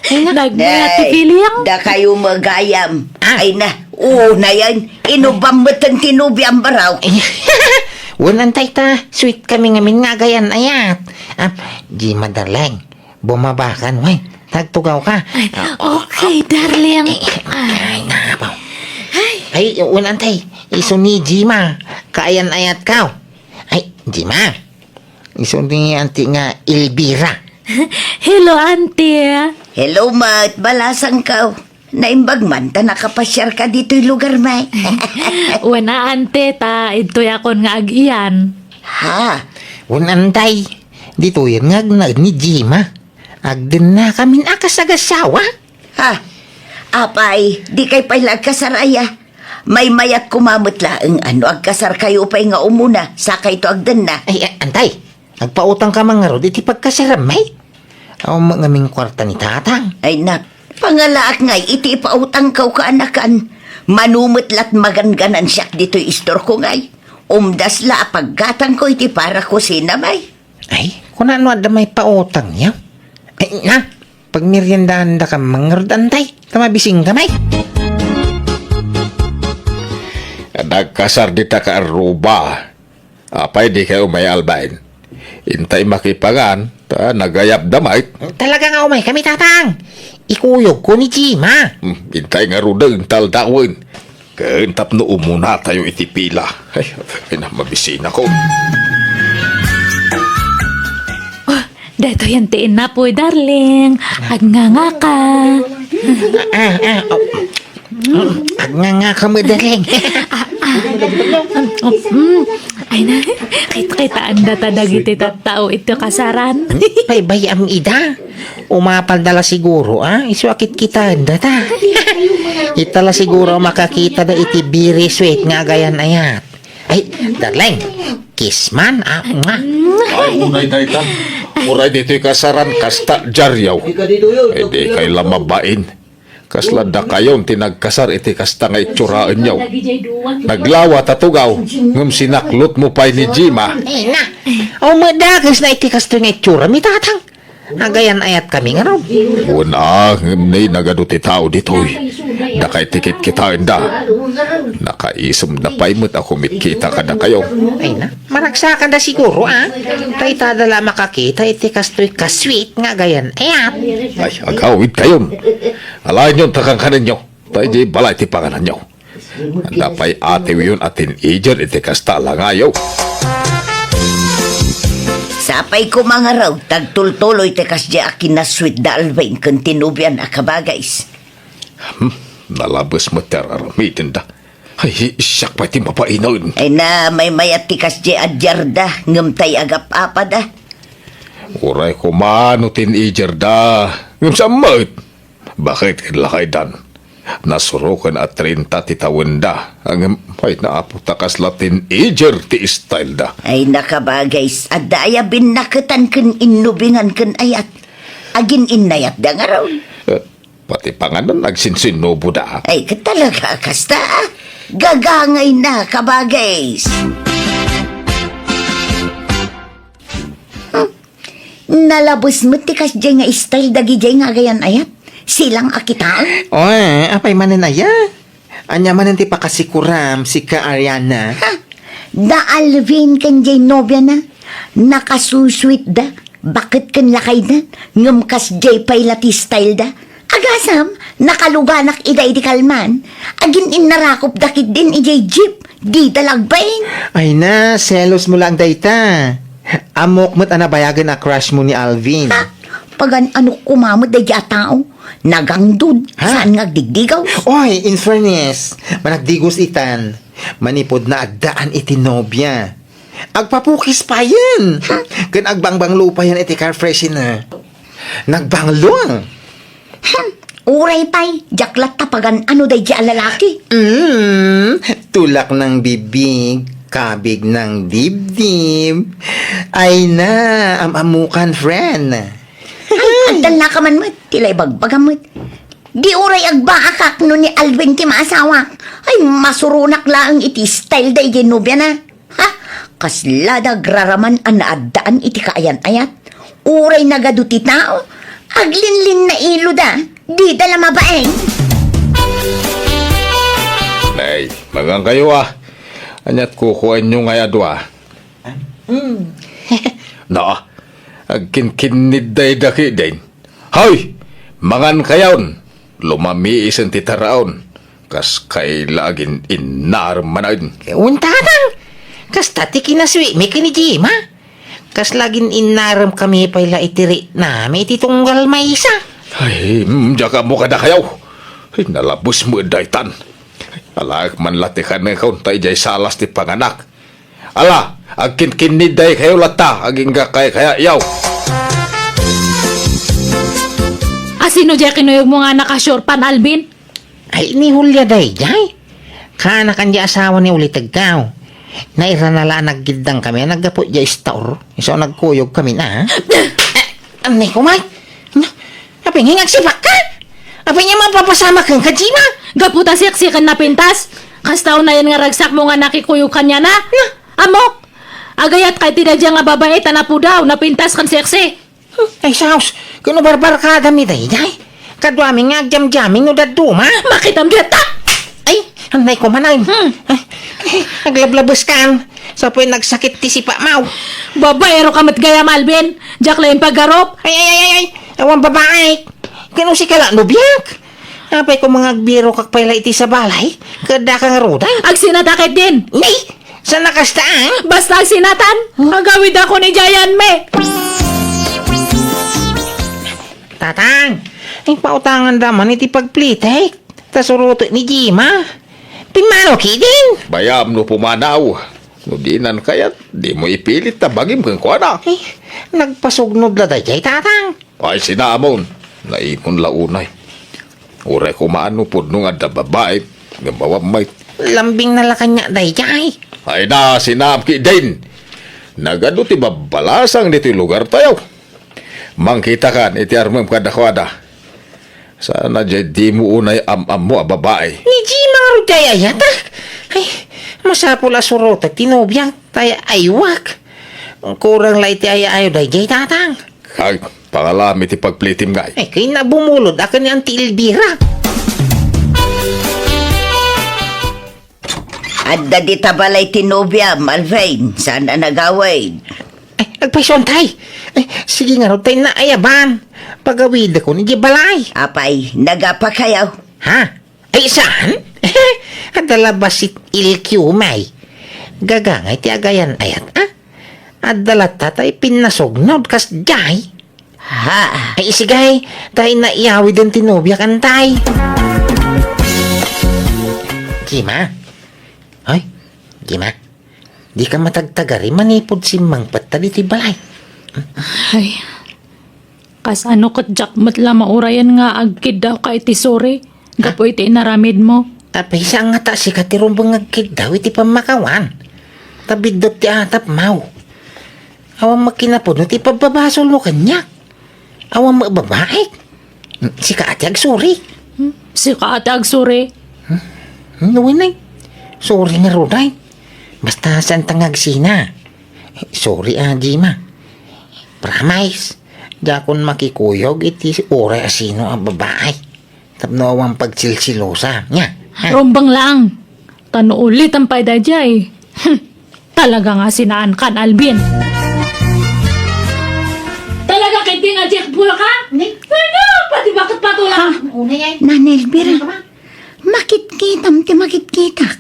Ay na. Nagmayat ti Nay, feeling. Dakayo magayam. Ah. Ay na. Oo, na yan. Inubam met ti nobiam baraw. Wen, antay ta. Sweet kami ngamin nga agayan-ayat. Ah, Jima, darling. Bumabakan, wen. Tagtugaw ka. Ay, Ah, okay, darling. Eh, Ah. ay, nakapaw. Ay. Ay, wen, antay. Isu ni Jima. Kaayan-ayat ka. Ay, Jima. Isu ni anti nga Elvira. Hello, auntie. Hello, Mat. Balasang ka. Naimbag man ta nakapasiar ka ditoy lugar, may. Wen a, ante, ta idtoy akon nga ag-iyan. Ha? Wen, antay, ditoyen nga agnaed ni Jima. Agdenna kamin a kasagasawa. Ha? Apay, di kay pay la agkasar aya. Maymayat koma met laeng a no agkasar kayo pay nga umuna, sakayto agdenna. Ay, a-, antay, agpautang ka man ngarud iti pagkasaram, may. Awan met ngamin kuarta ni Tatang. Ay, nak, pangalaak ngay iti ipautangko, kaanakan. Mano met lat maganganan siak ditoy istorko ngay. Umdas la a paggatangko iti para kusina, may. Ay, kuna no adda maipautang, ya? Ay, na, pagmeriendahan da ka man ngarud, antay. Ta mabising ka, may. Nagkasar dita ka arruba. Apay, di kayo may albain. Intay makipangan, ta nagayab da, Mike. Talaga nga umay kami, Tatang. Ikuyog ko ni Jima. Hmm, intay nga ruden, taldawen. Ken tapno umuna tayo iti pila. Ay, ay na, mabisina ko. Oh, Daytoyen ti inapoy, darling. Agngangaka. Ah, ah, oh. Mm, agngangaka met, darling. Ah, ah. Mm, mm. Ay na, kit-, kitaendata dagiti tattao iti kasaran. Paybay-am ida. Umapalda la siguro, ah? Isu a kitkitaendata. Ita la siguro makakitada iti very sweet nga agayan-ayat. Ay, darling, kiss man, ah, nga. Ay, uray dayta. Uray ditoy kasaran, kasta diaryo. Ay, dikay la mabain. Kasla dakayon ti nagkasar iti kasta nga itsuraenyo. Naglawa ta tugaw, ngem sinaklotmo pay ni Jima. Ay, na. Aw, madages na iti kastoy nga itsura, mi tatang. Agayan-ayatkami ngarud. Wen a, ngem nay nagadu ti tao ditoy. Dakay ti kitkitaenda. Nakaisumda pay met a kumitkita kadakayo. Ay na, maragsakanda siguro, ah. Ta itada la makakita iti kastoy ka-sweet nga agayan-ayat. Ay, agawidkayon. Alaenyon ta kankanenyo. Ta idiay balay ti pangananyo. Anda pay atiwyon a teenager iti kasta a langayo. Sapay koma ngarud, tagtultuloy ti kasdiay a kinasweet da Alvin ken ti nobiana, kabagays. Hmm, nalabes met ti ar-aramidenda. Ay, siak pay ti mabainen. Ay na, maymayat ti kasdiay a diarda, ngem tay agap-apada. Uray koma no teenager da, ngem saan met? Baket ket lakaydan. Nasuroken a treinta ti tawenda. Ngem, ay, naapo ta kasla teenager ti style da. Ay, nakabagay, adda aya binnaketan ken innubingan ken ayat. Agin-innayatda ngarud. Eh, pati panganan agsinsinnubo da. Ay, ket talaga, kasta, ah. Gagangay na, kabagay. Hmm. Nalabes met ti kasdiay nga style dagidiay nga agayan-ayat. Silang a kitaen. Oy, apay manen aya? Ania manen ti pakasikuram, sika, Ariana? Ha? Da Alvin ken diay nobiana. Nakasusweet da. Baket ken lakayda. Ngem kasdiay pay la ti style da. Agasam, nakaluganak ida idi kalman. Agin-innarakopda ketdin idiay jeep. Dida la agbain. Ay na, selosmo laeng dayta. Ammok met a nabayagen a crushmo ni Alvin. Ha? Pagan-anok koma met daydiay a tao. Nagangdud, ha? Saan nga agdigdigaw? Oy, in fairness, managdigos itan. Manipud naaddaan iti nobia. Agpapukis payen. Ken agbangbanglo payen iti car freshener. Nagbanglo. Hmm, uray pay, diak latta pagan-ano daydiay a lalaki. Mm, tulak ng bibig, kabig ng dibdib. Ay na, am-amukan, friend. Ay, agdalnaka man met, ti la ibagbagam met. Di uray agbaakak no ni Alvin ti maasawak. Ay, masuronak laeng iti style daydiay nobiana. Ha? Kasla da agraraman a naaddaan iti kaayan-ayat. Uray nagadu ti tao, aglinlinnailoda, dida la mabain. Nay, magankayo, ah. Ania't kukuaenyo ngay a dua? Hmm. Na, agkinkinnid dayda ketdin. Hoy! Mangankayon! Lumamiisen ti taraon. Kas kaila agin-innarem manen. Wen tatang, kasta ti kinasweetmi ken ni Jima. Kasla agin-innaremkami pay la iti riknami iti tunggal maysa. Ay, mm, diak ammo kadakayo. Ay, nalabes met daytan. Alaek man la ti kanekon ta idiay salas ti panganak. Ala, agkinkinnid daykayo latta, agingga kaykayatyo. A, sino diay kinuyogmo nga naka-short pants, Alvin? Ay, ni Julia daydiay. Kaanakan diay asawa ni Ulitegkaw. Nairana la a naggiddangkami a naggapu diay store. Isu a nagkuyogkami na, ha? Anay ko, Mike. Na, apay nga agsipakka? Apay nga mapapasamak kenka, Jima? Gapu ta seksi ken napintas. Kasta unayen nga ragsakmo nga nakikuyog kaniana. Na. Ammok! Agayatka iti daydiay nga babai ta napudaw, napintas ken seksi. Ay, sus! Ken no barbarkadami daydiay. Kaduami nga agjamjaming no dadduma. Makitam dita! Ay, anay ko man ay. Hmm. Ay, aglablabes kan. Sa puwen nagsakit ti sipamaw. Babaero ka met gayam, Alvin. Diak la impagarup. Ay, ay, ay, ay, ay. Awan babae. Ken no sika la, nobiak. Apay ko nga agbirokak pay la iti sabalay? Ket daka ngaruden? Agsinata ketdin. Nay! Saan a kasta, ah? Basta agsinatan. Huh? Agawidakon idiayanmi. Tatang, ay pautanganda man iti pagplitek. Ta surotek ni Jima. Pimmano ketdin? Bayam no pumanaw. No dinan kayat, dimo ipilit ta bagim kenkuana. Eh, nagpasugnod la daydiay, Tatang. Ay, sinamon. Naimon la unay. Uray kumaan no pudno nga adda babai nga mawammet. Lambingna la kaniak daydiay. Ay na, sinam ketdin. Nagadu ti babbalasang ditoy lugartayo. Mangkitakan iti armem kadakuada. Saan a diay dimo unay am-ammo a babai. Ni Jima ngarud ti ay-ayatak. Ay, masapul a surotek ti nobiak, ta ay-aywak. Kurang la iti ay-ayo daydiay, Tatang. Kag, pangalami ti pagplitim ngay. Ay, kayna bumulod a ken ni Auntie Elvira. Adda dita balay ti nobiam, Alvin. Saan a nagawid? Ay, agpayso, Tay. Ay, sige ngarud, Tay, naayaban. Pagawidakon idiay balay. Apay, nagapakayo? Ha? Ay, saan? Adda la bassit ilkiw, May. Gagangay ti agayan-ayat, a? Adda latta tay pinnasugnod kasdiay. Ha? Ay, isigay, tay naiyawiden ti nobiak, Tay. Jima? Ay, Jima? Dika matagtagari manipud simmangpet ta ditoy balay. Ay, kasano ket diak met la maurayan nga agkiddawka iti suri gapu iti inaramidmo? Apay, saan ngata sika ti rumbeng nga agkiddaw iti pammakawan? Ta biddut ti atapmo. Awan met kinapudno ti pabbabasolmo kaniak. Awan met babaik. Hmm, sika a ti agsuri. Hmm, sika a ti agsuri. Hmm? Hmm, no, Inay. Sorry ngarud, ay. Basta saan ta nga agsina. Sorry, a, Jima. Promise, diakon makikuyog iti uray a sino a babai. Tapno awan pagsilsilosa. Nya, ha? Rumbeng lang. Ta no ulitem pay daydiay. Hmm. Talaga nga sinaankan, Alvin. Talaga ketdin a diak bulaka? Ni? Ano? Pati baket patulang. Ha? Unay ay. Nana Elvira, ano ka ba? Makitkitaem ti makitkitak.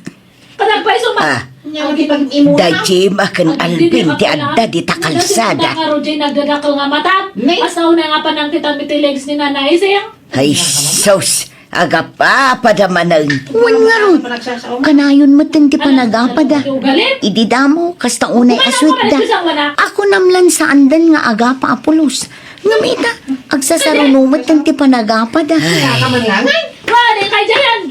Kadagpay suma. Ah. Nya, di pag-imo na. Daydiay ken Alvin ti adda dita kalsada. Nagdadakkel nga mata. Ni? Basta unay nga panangkitam iti legs ni Nanay Ising. Ay, sus! Agapapada manen. Wen ngarud, kanayon metten ti panagapada. Idi damo, kasta unay a suitda. Ako namlan saandan nga agapa a pulos. Ngem ita, agsasaruno metten ti panagapada. Ay. Pare, kay Jayan!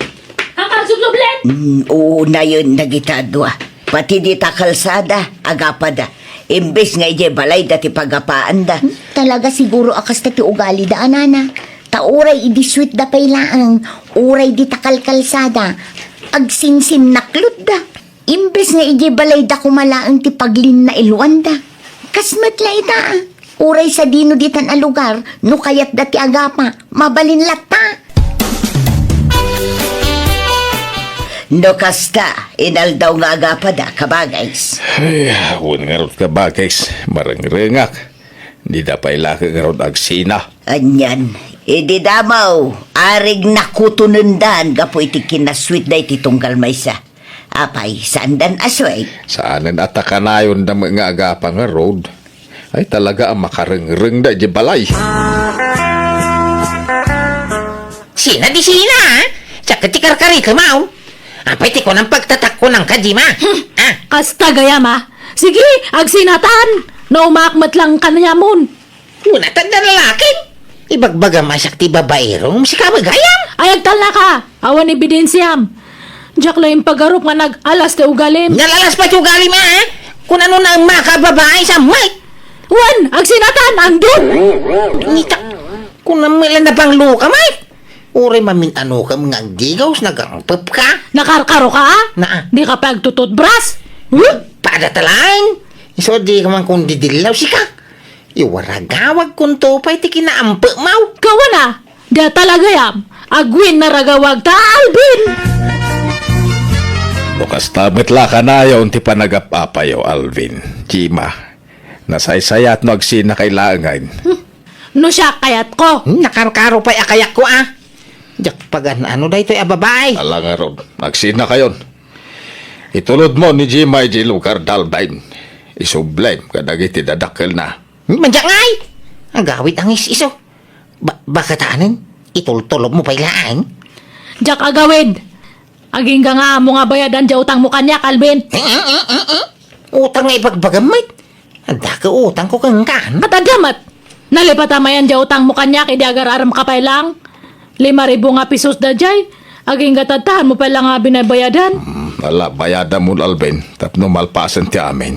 Ang kagsubsublen! Mm, oo, nayon, dagita dua. Pati dita kalsada, agapada. Imbes nga idiay balayda ti pagapaanda. Hmm, talaga siguro a kasta ti ugalida, a nana. Ta uray idi suitda pay laeng, uray dita kalkalsada, agsinsinnaklutda. Imbes nga idiay balayda koma laeng ti paglinnailwanda. Kas met la ita, a. Uray sadino ditan a lugar, no kayatda ti agapa, mabalin latta. No kasta, inaldaw nga agapada, kabagays. Ay, wen ngarud, kabagays, marengrengak. Dida pay la ngarud agsina. Anian, idi damo, arig nakutonendan gapu iti kinasuitda iti tunggal maysa. Apay, saandan a suit? Saanen a ta kanayonda met nga agapa ngarud. Ay, talaga a makarengrengda idiay balay. Sina di sina, a? Diak ket ti karkarikem, a? Apay ti kunam pagtatakko nang kadima? Hmm. A? Kasta gayam, a? Sige, agsinatan! Naumaak met lang kanayamon. Kuna, tadda lalaki. Ibagbagam a siak ti babaero, sika met gayam. Ay, agtalnaka. Awan ebidensiam. Diak la impagarup nga nag-alas ti ugalim. Nalalas pay ti ugalim, a? Kun ano na ang makababae sa mic. Wan, agsinatan, ang dun. Nita, kun ano lang nabanglo ka, Mike. Uray mamin-ano ka nga agdigaw, nagangpep ka. Nakarkaro ka, a? Naa. Di ka pa agtututbras? Huh? Pada talaeng. Isu a di ka man kun didillaw, sika. Iwaragawag kun to pay ti kinaampe maw. Kawana, da talagayam, agwin naragawag ta Alvin! No kasta met la kanayon ti panagap-apayo, Alvin, Jima. Nasaysayat no agsina kay laengen. Hmm. No siak kayatko. Hmm, nakarkaro pay a kayatko, a. Diak pagan-ano daytoy a babae. Ala ngarud, agsina kayon. Itulodmo ni Jima idiay lugar, Alvin. Isublem kadagiti dadakkelna. Madiak ngay! Agawid a ngis-iso. Ba-, bakit anen? Itultulobmo pay laeng? Diak agawid. Agingga nga ammo nga bayadan diay utangmo kaniak, Alvin. Eh, eh, eh, eh, eh. Utang nga ibagbagam met. Adda ka utangko kenka. Ket adda met. Nalipatmo ayan diay utangmo kaniak idi agar-aramka pay laeng. Lima ribu nga pesos daydiay. Agingga tattaanmo pay laeng nga binabayadan. Hmm, ala, bayadamon, Alvin, tapno malpasen ti amin.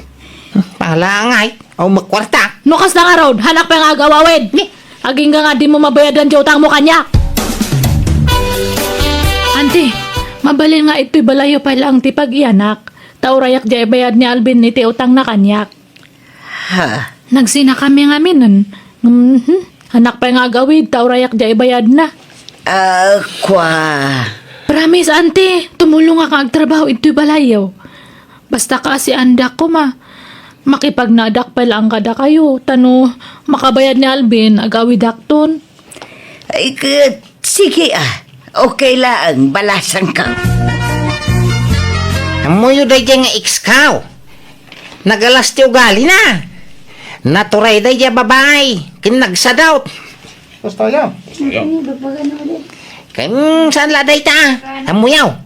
Hmm, pangalaangay. Awan met kuarta. No kasta ngarud, hanak pay nga agawawid. Ni? Agingga nga dimo mabayadan diay utangmo kaniak. Anti, mabalin nga itoy balayyo pay laeng ti pag-iyanak. Ta urayak diay ibayad ni Alvin iti utangna kaniak. Ha? Nagsinakami ngaminen. Mhm. Hanak pay nga agawid, ta urayak diay ibayadna. Ah, kua. Promise, anti, tumulongak nga agtrabaho itoy balayyo. Basta kaasiandak koma, makipagnaadak pay laeng kadakayo, ta no makabayad ni Alvin, agawidakton. Ay, ket, sige, ah. Okay laeng, balasanka. Ammoyo daydiay nga ex-ko. Nagalas ti ugalina. Naturay daydiay a babai, ken nagsadut. Basta ya. Ken saan la dayta? Ammoyo.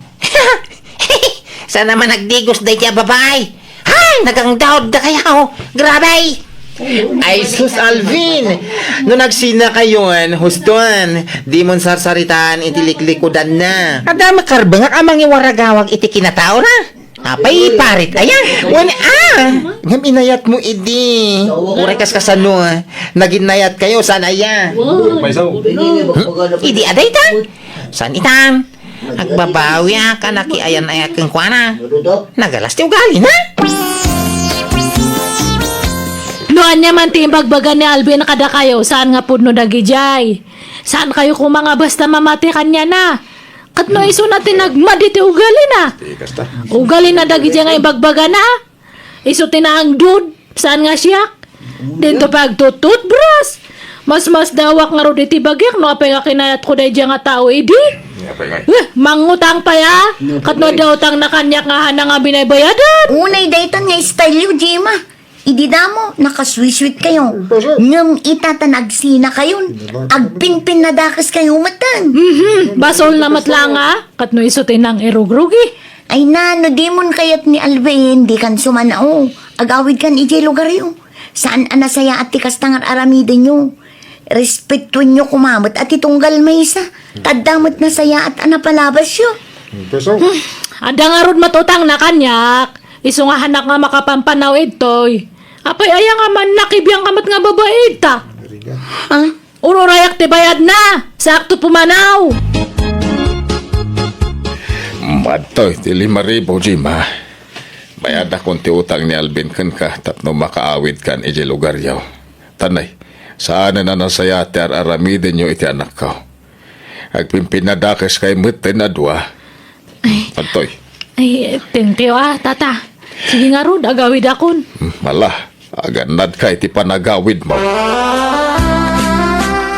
Saan man nagdigos daydiay a babai? Hay, nagangdaod dakayo. Grabe. Ay, sus, Alvin. No nagsinakayon, huston, dimon sarsaritaan iti liklikudanna. Adda makarbengak a mangiwaragawag iti kinataona. Apay, parit aya? Wen, ah! Ngem inayatmo idi. Uray kas kasano, ah, naginnayatkayo, saan aya? Idi adayta? Saan itan? Agbabawiak a nakiayan-ayat kenkuana. Nagalas ti ugalina. No ania man ti imbagbaga ni Alvin kadakayo, saan nga pudno dagidiay. Saankayo koma nga basta mamati kaniana. Ket no isuna ti nagmadi ti ugalina. Ugalina dagidiay nga ibagbagana. Isu ti naangdud, saan nga siak? Dinto pay agtututbras. Masmasdawak ngarud iti bagiak no apay nga kinayatko daydiay nga tao idi. Eh, mangutang pay a. Ket no adda utangna kaniak nga hanak nga binabayadan. Unay daytan nga style yo, Gemma. Idi damo, nakasweet-sweetkayo. Ngem ita ta nagsinakayon, agpinpinnadakeskayo metten. Mhm, basolna met la nga, ket no isu ti nangirugrugi. Ay na, no dimon kayat ni Alvin, dikan sumanao. Agawidkan idiay lugaryo. Saan a nasayaat ti kasta nga ar-aramidenyo. Respetuenyo koma met a ti tunggal maysa. Ta adda met nasayaat a napalabasyo. Hmm, adda ngarud met utangna kaniak. Isu nga hanak nga makapampanaw idtoy. Apay aya nga mannakibiangka met nga babai ita? Ha? Ururayak ti bayadna, sakto pumanaw. Madtoy ti lima ribu, Gemma. Bayadakon ti utang ni Alvin kenka tapno makaawidkan idiay lugaryo. Tanay, saanen a nasayaat ti ar-aramidenyo iti anakko. Agpinpinnadakeskayo metten a dua. Ay. Adtoy. Ay, thank you, ah, tata. Sige ngarud, agawidakon. Hmm, ala, agannadka iti panagawidmo.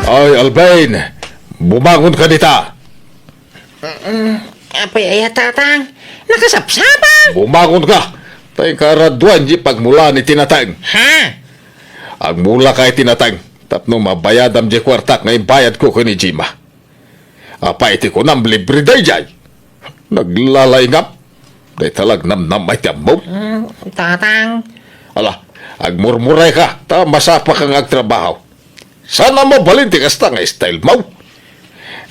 Ay, Alvin, bumangonka dita. Mm, apay aya, tatang? Nakasapsapa? Bumangonka. Tay karaduan di pagmulaan iti nateng. Ha? Agmulaka iti nateng tapno mabayadam di kuartak nga imbayadko ken ni Gemma. Apay ti kunam libre daydiay? Naglalaingam. Dayta la agnamnama ti ammom. Mm, tatang. Ala, agmurmurayka, ta masapaka nga agtrabaho. Saan a mabalin ti kasta nga style mo.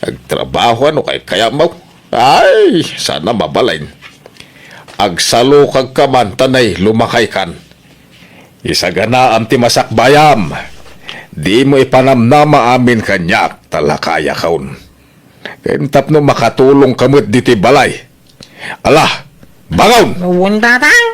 Agtrabaho no kaykayatmo. Ay, saan a mabalin. Agsalukagka man, tanay lumakaykan. Isaganaam ti masakbayam. Dimo ipanamnama amin kaniak, ta lakayakon. Ken tapno makatulongka met ditoy balay. Ala, bangon! Wen, tatang.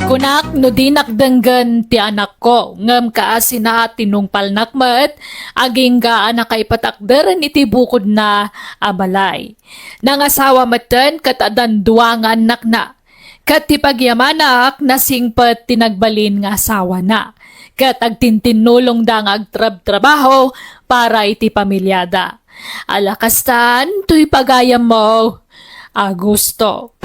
Kunak no dinak denggen ti anakko, ngem kaasina a tinungpalnak met, agingga a nakaipatakderen iti bukodna a balay. Nangasawa metten ket addan dua nga annakna. Ket ti pagyamanak, nasingpet ti nagbalin nga asawana. Ket agtintinnulongda nga agtrabtrabaho para iti pamiliada. Ala kastan, toy pagayammo, Augusto.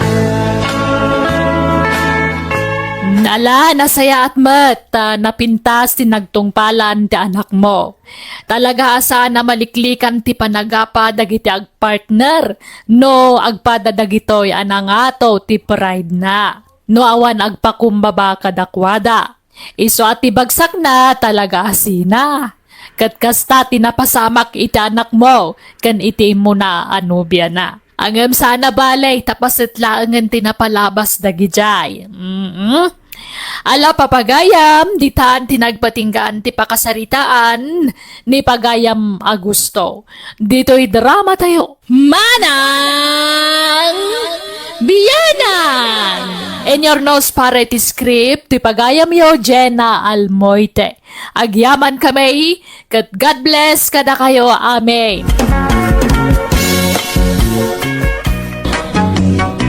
Ala, nasayaat met ta napintas ti nagtungpalan ti anakmo. Talaga a saan a maliklikan ti panagapa dagiti agpartner no agpada dagitoy a nangato ti pride na. No awan agpakumbaba kadakuada. Isu a ti bagsakna talaga a sina. Ket kasta ti napasamak iti anakmo ken iti immuna a nobiana. Ngem saan a bale, ta paset laengen ti napalabas dagidiay. Mm-mm. Ala, papagayam, ditan ti nagpatinggaan ti pakasaritaan ni Pagayam Augusto. Ditoy drama tayo. Manang Bianang! Inyurnos para iti script ti pagayamyo, Jenna Almoite. Agyaman kami, ket God bless kadakayo. Amen.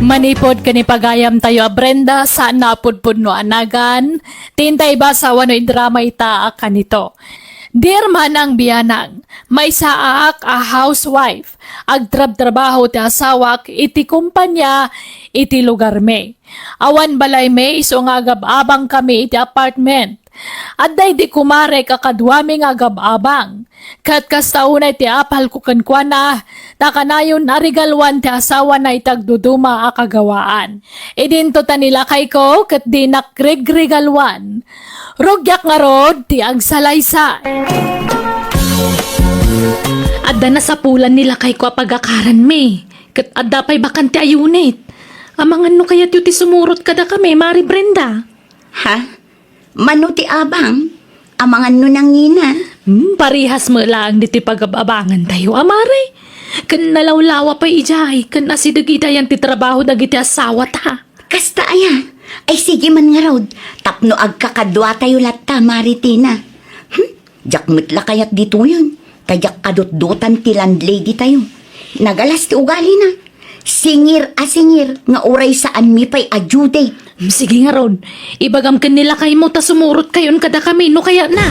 Manipod ken ni pagayam tayo a Brenda, saan na a pudpudno a nagan, ti intay basa wenno idrama ita a kanito. Dear Manang Bianang, maysaak a housewife. Agtrabtrabaho ti asawak iti kompania iti lugarmi. Awan balaymi isu nga agab-abangkami iti apartment. Adda idi kumarek a kaduami nga agab-abang. Ket kasta unay ti apalko kenkuana, ta kanayon a regaluan ti asawana iti agduduma a kagawaan. Idinto ta ni lakayko ket dinak regregaluan. Rugiak ngarud ti agsalaysay. Adda nasapulan ni lakayko a pagakaranmi, ket adda pay bakante a unit. Amangan no kayatyo ti sumurot kadakami, Mari Brenda. Ha? Mano ti abang? Amangan no nangina? Hmm, parehas met laeng ditoy pagab-abangan tayo, a Mari. Ken nalawlawa pay idiay, ken asideg idiayan ti trabaho dagiti asawata. Kasta aya? Ay, sige man ngarud, tapno agkakadua tayo latta, Mari Tina. Hmm? Diak met la kayat ditoyen, ta diak kadutdotan ti landlady tayo. Nagalas ti ugalina. Singir a singir nga uray saanmi pay a due date. Hmm, sige ngarud, ibagam ken ni lakaymo ta sumurot kayon kadakami no kayatna.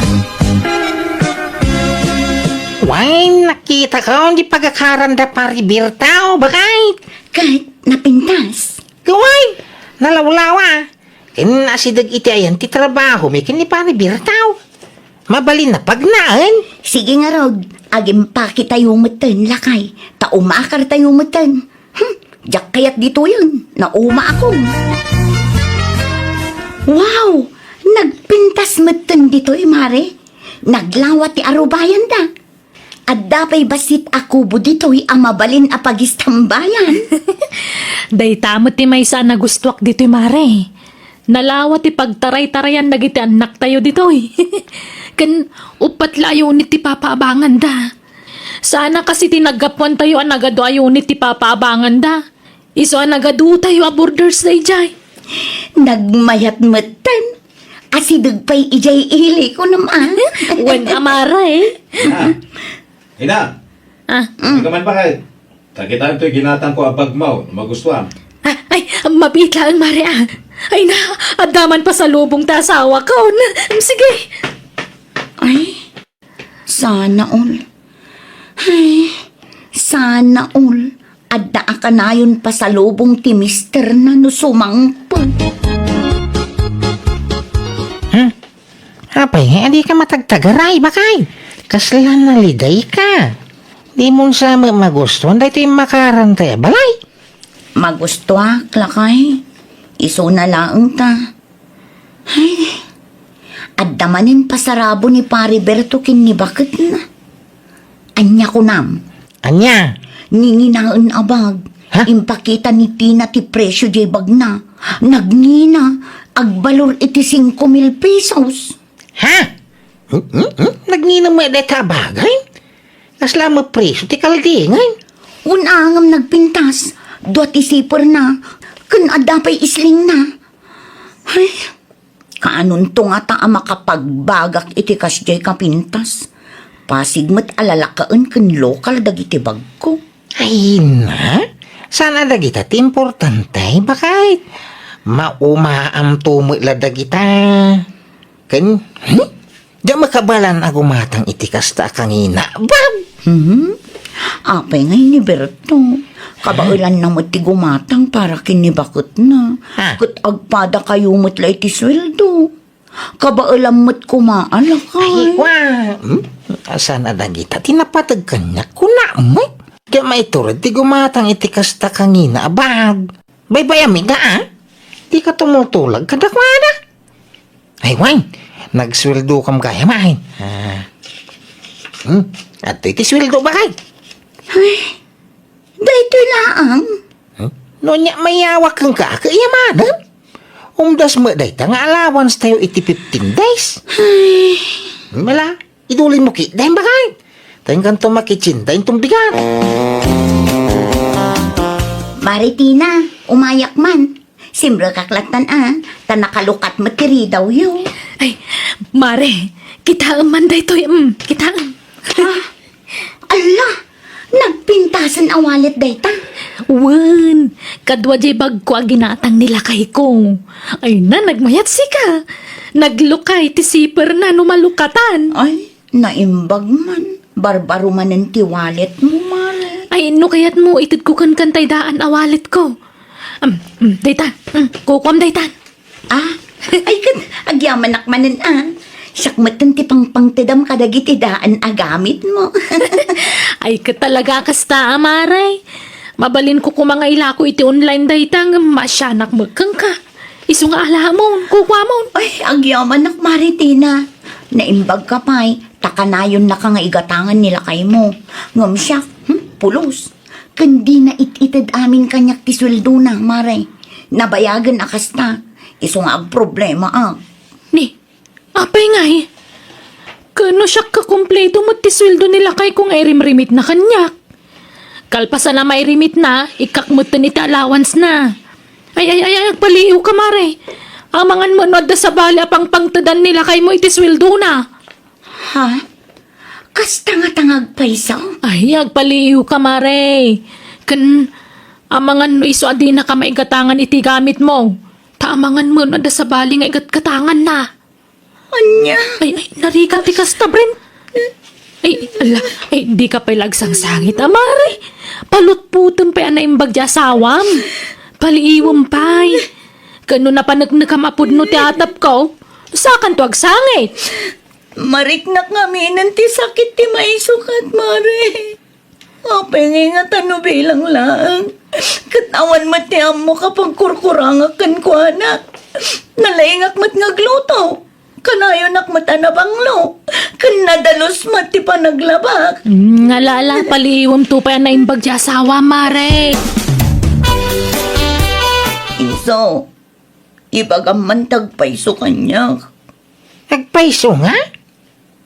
Wen, nakitako di pagakaran da Pari Berto, bakay? Ket napintas. Wen, nalawlawa. Ken asideg iti ayan ti trabahomi ken ni Pari Berto. Mabalin a pagnaen. Sige ngarud, agimpake tayo metten, lakay, ta umakar tayo metten. Hmm, diak kayat ditoyen, nauma ako. Wow! Nagpintas metten ditoy, Mare. Naglawa ti arubayanda. Adda pay bassit a kubo ditoy a mabalin a pagistambayan. Dayta met ti maysa a nagustuak ditoy, Mare. Nalawa ti pagtaraytarayan dagiti annaktayo ditoy. Ken uppat la a unit ti papaabanganda. Saan a kas iti naggapuantayo a nagadu a unit ti papaabanganda. Isu a nagadutayo a borders daydiay. Nagmayat metten. Asideg pay idiay ili, kunam a. Wen a, Mare. Ah. Ina! Ah. Ano ka man, bakay? Takitan to'y ginatang ko a bagmaw, no magustuam. Ah, ay, mabiit laeng, Mare, ah. Ay na, adda man pasalubong ta asawa ko. Na, sige. Ay, sana all. Ay, sana all. Adda a kanayon pasalubong ti mister na no sumangpet. Hmm? Apay, adi ka matagtagaray, bakay? Kasla naliday ka. Di mo sa ma-, magustuhan daytoy makaran tayo, balay? Magustuak, lakay. Isuna laeng ta. Ay, adda manen pasarabo ni Pari Berto ken ni baketna. Ania kunam? Ania? Ninginaen a bag. Ha? Impakita ni Tina ti presyo diay bagna. Nagngina, agbalor iti singko mil pesos. Ha? Hmm, hmm, hmm? Nagngina met dayta a bagay? Kasla met presyo ti kaldingan? Wen a ngem nagpintas. Dua ti siperna. Ken adda pay islingna. Ay, kaanonto ngata a makapagbagak iti kasdiay a pintas? Pasig met a lalakaen ken lokal dagiti bagko. Ay na, saan a dagita ti importante, bakay? Maumaamto met la dagita. Ken, hmm? Diak makabalan a gumatang iti kasta a kangina. Bab! Hmm? Apay ngay ni Berto, kabaelanna met ti gumatang para ken ni baketna. Ah. Ket agpadakayo met la iti sueldo. Kabaelam met koma a lakay. Ay, kwa. Hmm? Saan a dagita ti napateg kaniak? Kuna met. Di maiturod ti gumatang iti kasta kangina a bag. Baybay-am ita, a? Dika tumutulag kadakuada. Ay, wen, nagsueldokam gayam, ay. Ah. Hmm? Adtoy ti sueldo, bakay? Ay, daytoy laang. Hmm? No ania mayawak kenka, kayamanem. Umdas met dayta nga allowance tayo iti fifteen days. Ay. Mala, idulin mo ki, dayang bakay. Tayong kanto makitsin, dayong tumbigan. Maritina, umayak man. Simrekak lattan a, ta nakalukat met ti ridawyo. Ay, Mare, kitaem man daytoy, mm, kitaem. Ah, ala, nagpintasen a wallet dayta. Wen, kadua jay bagko a ginatang ni lakayko. Ay na, nagmayat sika. Naglukay ti siperna no malukatan. Ay, naimbag man. Barbaro manen ti wallet mo, Mare. Ay, no kayat mo, itedko kenka tay daan a wallet ko. Am, mm, dayta. Mm, kukuam dayta. Ah, ay ket agyamanak manen a. Siak metten ti pangpangtedam kadagiti daan a gamitmo. Ay ket talaga kasta, Mare. Mabalinko koma nga ilako iti online dayta ngem maasianak met kenka. Isu nga alamon, kukuamon. Ay, agyamanak, Mare Tina. Naimbagka pay, ta kanayonnaka nga igatangan ni lakaymo. Ngem siak, hmm, pulos. Ken dina it-ited amin kaniak ti sueldona, Mare. Nabayagen a kasta. Isu nga agproblemaak. Ni, apay ngay? Ken no siak kakumpleto met ti sueldo ni lakayko nga irimrimitna kaniak. Kalpasan a mairimitna, ikkak metten iti allowance na. Ay, ay, ay, ay, agpaliiwka, Mare. Amangan met no adda sabali a pangpangtedan ni lakaymo iti sueldona. Ha? Kasta nga ta nga agpayso? Ay, agpaliiwka, Mare. Ken, amangan no isu a dinaka maigatangan iti gamitmo. Ta amangan met no adda sabali nga igatgatanganna. Ania? Ay, ay, narigat ti kasta, Bren. Ay, ala, ay, dika pay la agsangsangit, a, Mare. Palutputem pay a naimbag ti asawam. Paliiwem pay. Ken no napaneknekam a pudno ti atapko, sakanto agsangit. Mariknak ngaminen ti sakit ti maisukat, Mare. Apay ngay nga ta no bilang laeng? Ket awan met ti ammok a pagkurkurangak kenkuana. Nalaingak met nga agluto. Kanayonak met a nabanglo. Ken nadalus met ti panaglabak. Mm, ala, ala, paliiwem to pay a naimbag ti asawa, Mare. Inso, ibagam man ti agpayso kaniak. Agpayso nga?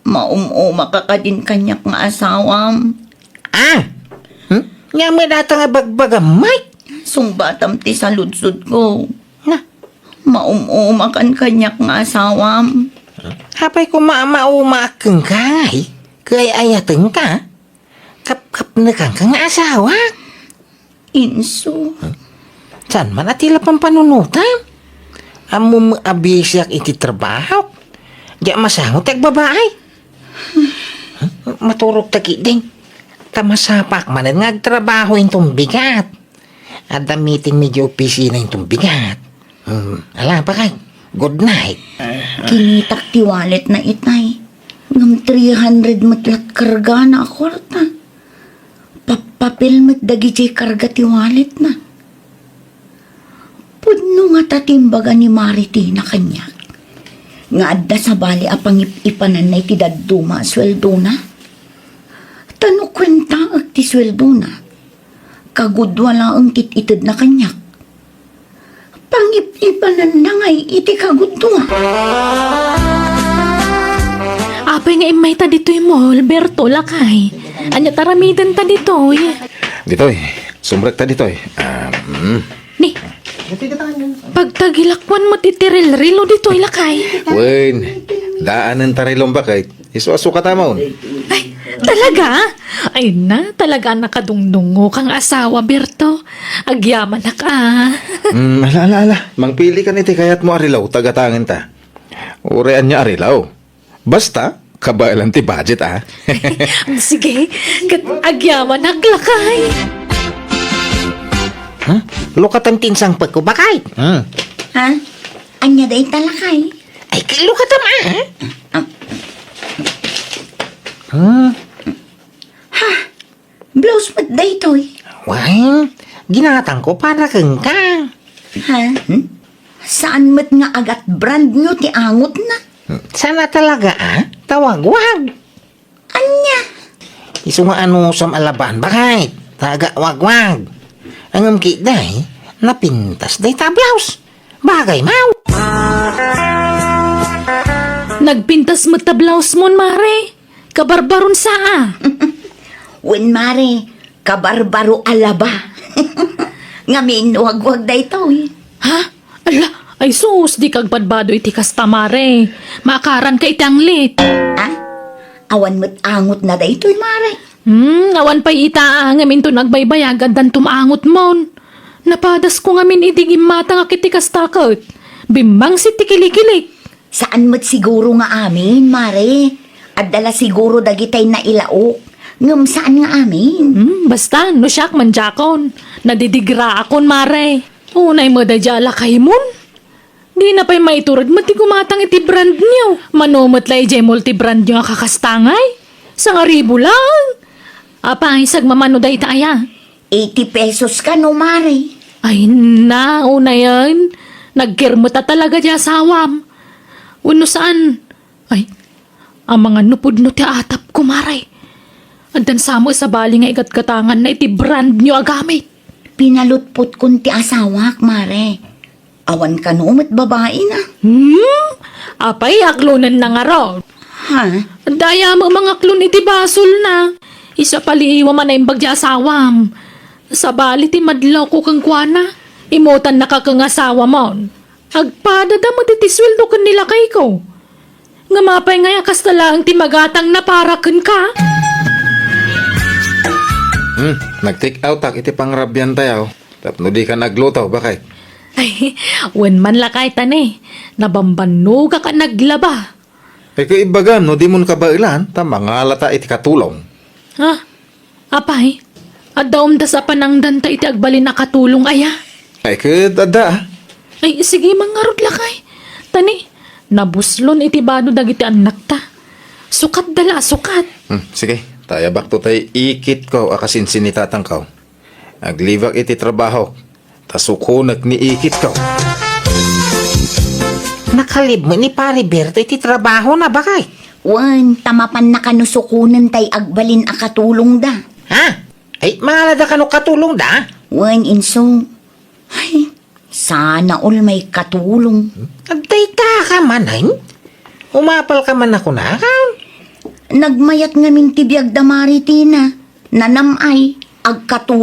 Maum-umaka kadin kaniak nga asawam. Ah! Hmm? Ania met dayta nga bagbagam, Mike? Sungbatam ti saludsodko. Na? Maum-umakan kaniak nga asawam. Apay koma a maumaak kenka, ay? Kay ayatenka? Kapkapnekanka nga asawa? Inso. Saan man a ti la pampanunotam? Ammom a bisiak iti trabahok. Diak masango ti agbabaay. Maturogta ketdin. Ta masapaak manen nga agtrabaho inton bigat. Adda meeting mi iti opisina inton bigat. Hmm, ala, bakay. Good night. Kinitak ti walletna itay. Ngem three hundred met lat kargana a kuarta. Pappapil met dagidiay karga ti walletna. Pudno ngata ti imbaga ni Mare Tina kaniak nga adda sabali a pangip-ipananna iti dadduma a sueldona? Ta no kuentaek ti sueldona, kagudua laeng ti it-itedna kaniak. Pangip-ipananna ngay iti kagudua. Apay nga immayta ditoy mall, Berto, lakay? Ania ti aramidenta ditoy? Ditoy, sumrekta ditoy. Ah, mm. Ni, pagtagilakuan met iti rilrilo ditoy, lakay. Wen, daanen ta rilom, bakay. Isu a sukatamon. Ay, talaga? Ay na, talaga a nakadungdungngoka nga asawa, Berto. Agyamanak a. Mm, ala, ala, ala. Mangpili ka iti kayatmo a rilaw, ta gatangenta. Uray ania a rilaw. Basta, Kabaelan ti budget, a. Sige, ket agyamanak, lakay. Hmm? Lukatem ti insangpetko, bakay. Hmm. Ha? Ania dayta, lakay? Ay, lukatem, a. Ah. Hmm. Ha? Blouse met daytoy. Wen, ginatangko para kenka. Ha? Hmm? Saan met nga agat brand new ti angotna? Saan a talaga, a? Tawagwag. Ania? Isu nga anusam a laban, bakay? Taga wagwag. Ngem ketdi, napintas dayta a blouse. Bagay maw. Nagpintas met ta blouse mon, mare. Kabarbaron sa, a. Wen, mare, kabarbaro a laba. Ngamin, wagwag daytoy. Ha? Ala, ay sus, dika agbadbado iti kasta, mare. Maakaranka iti anglit. A? Awan met angotna daytoy, mare. Hmm, awan pay ita, a, ngamin ton agbaybayag, addanto maangotmon. Napadasko ngamin idi gimmatangak iti kasta ket bimmangsit ti kilikilik. Saan met siguro nga amin, mare. Adda la siguro dagitay nailaok, ngem saan nga amin. Hmm, basta, no siak, mandiakon. Nadidigraakon, mare. Unay met daydiay a lakaymon. Dina pay maitured met ti gumatang iti brand new. Mano met la idiay mall ti brand new a kakastangay? Sangaribu laeng. Apay, sagmamano dayta aya? Eighty pesos kano, mare. Ay na, unayen. Nagkirmeta talaga ti asawam. Wenno saan? Ay, amangan no pudno ti atapko, mare. Addan sa met sabali nga igatgatanganna iti brand new a gamit. Pinalutpotkon ti asawak, mare. Awan kano met babaina. Hmm? Apay, aklonenna ngarud? Ha? Dayta met mangaklon iti basolna. Isu a paliiwam a naimbag ti asawam. Sabali ti madlawko kenkuana, immutannaka ken asawamon. Agpadada met iti sueldo ken ni lakayko. Ngem apay ngay a kasta laeng ti magatangna para kenka? Hmm, nag-take outak iti pangrabiantayo. Tapno dika nagluto, bakay? Ay, wen man lakay ta ne, nabambannogak a naglaba. Ay, kaibagam, no dimon kabaelan, ta mangalata iti katulong. Ha? Apay, adda umdas a panangdanta iti agbalin a katulong aya? Ay, ket adda, a. Ay, sige, mangarud lakay. Ta ne, nabuslon iti bado dagiti annakta. Sukatda la a sukat. Hmm, sige, ta ayabakto tay ikitko a kasinsin ni tatangko. Aglibak iti trabahok, ta sukonek ni ikitko. Nakalib met ni Pari Berto iti trabahona, bakay? Wen, ta mapanna kano sukonen tay agbalin a katulongda. Ha? Ay, mangalada kano katulongda? Wen, inso. Ay, sana all maikatulong. Adda ita ka manen? Umapal ka man a kunakam? Nagmayat ngamin ti biagda, Mari Tina. Nanam-ay, agkatulong.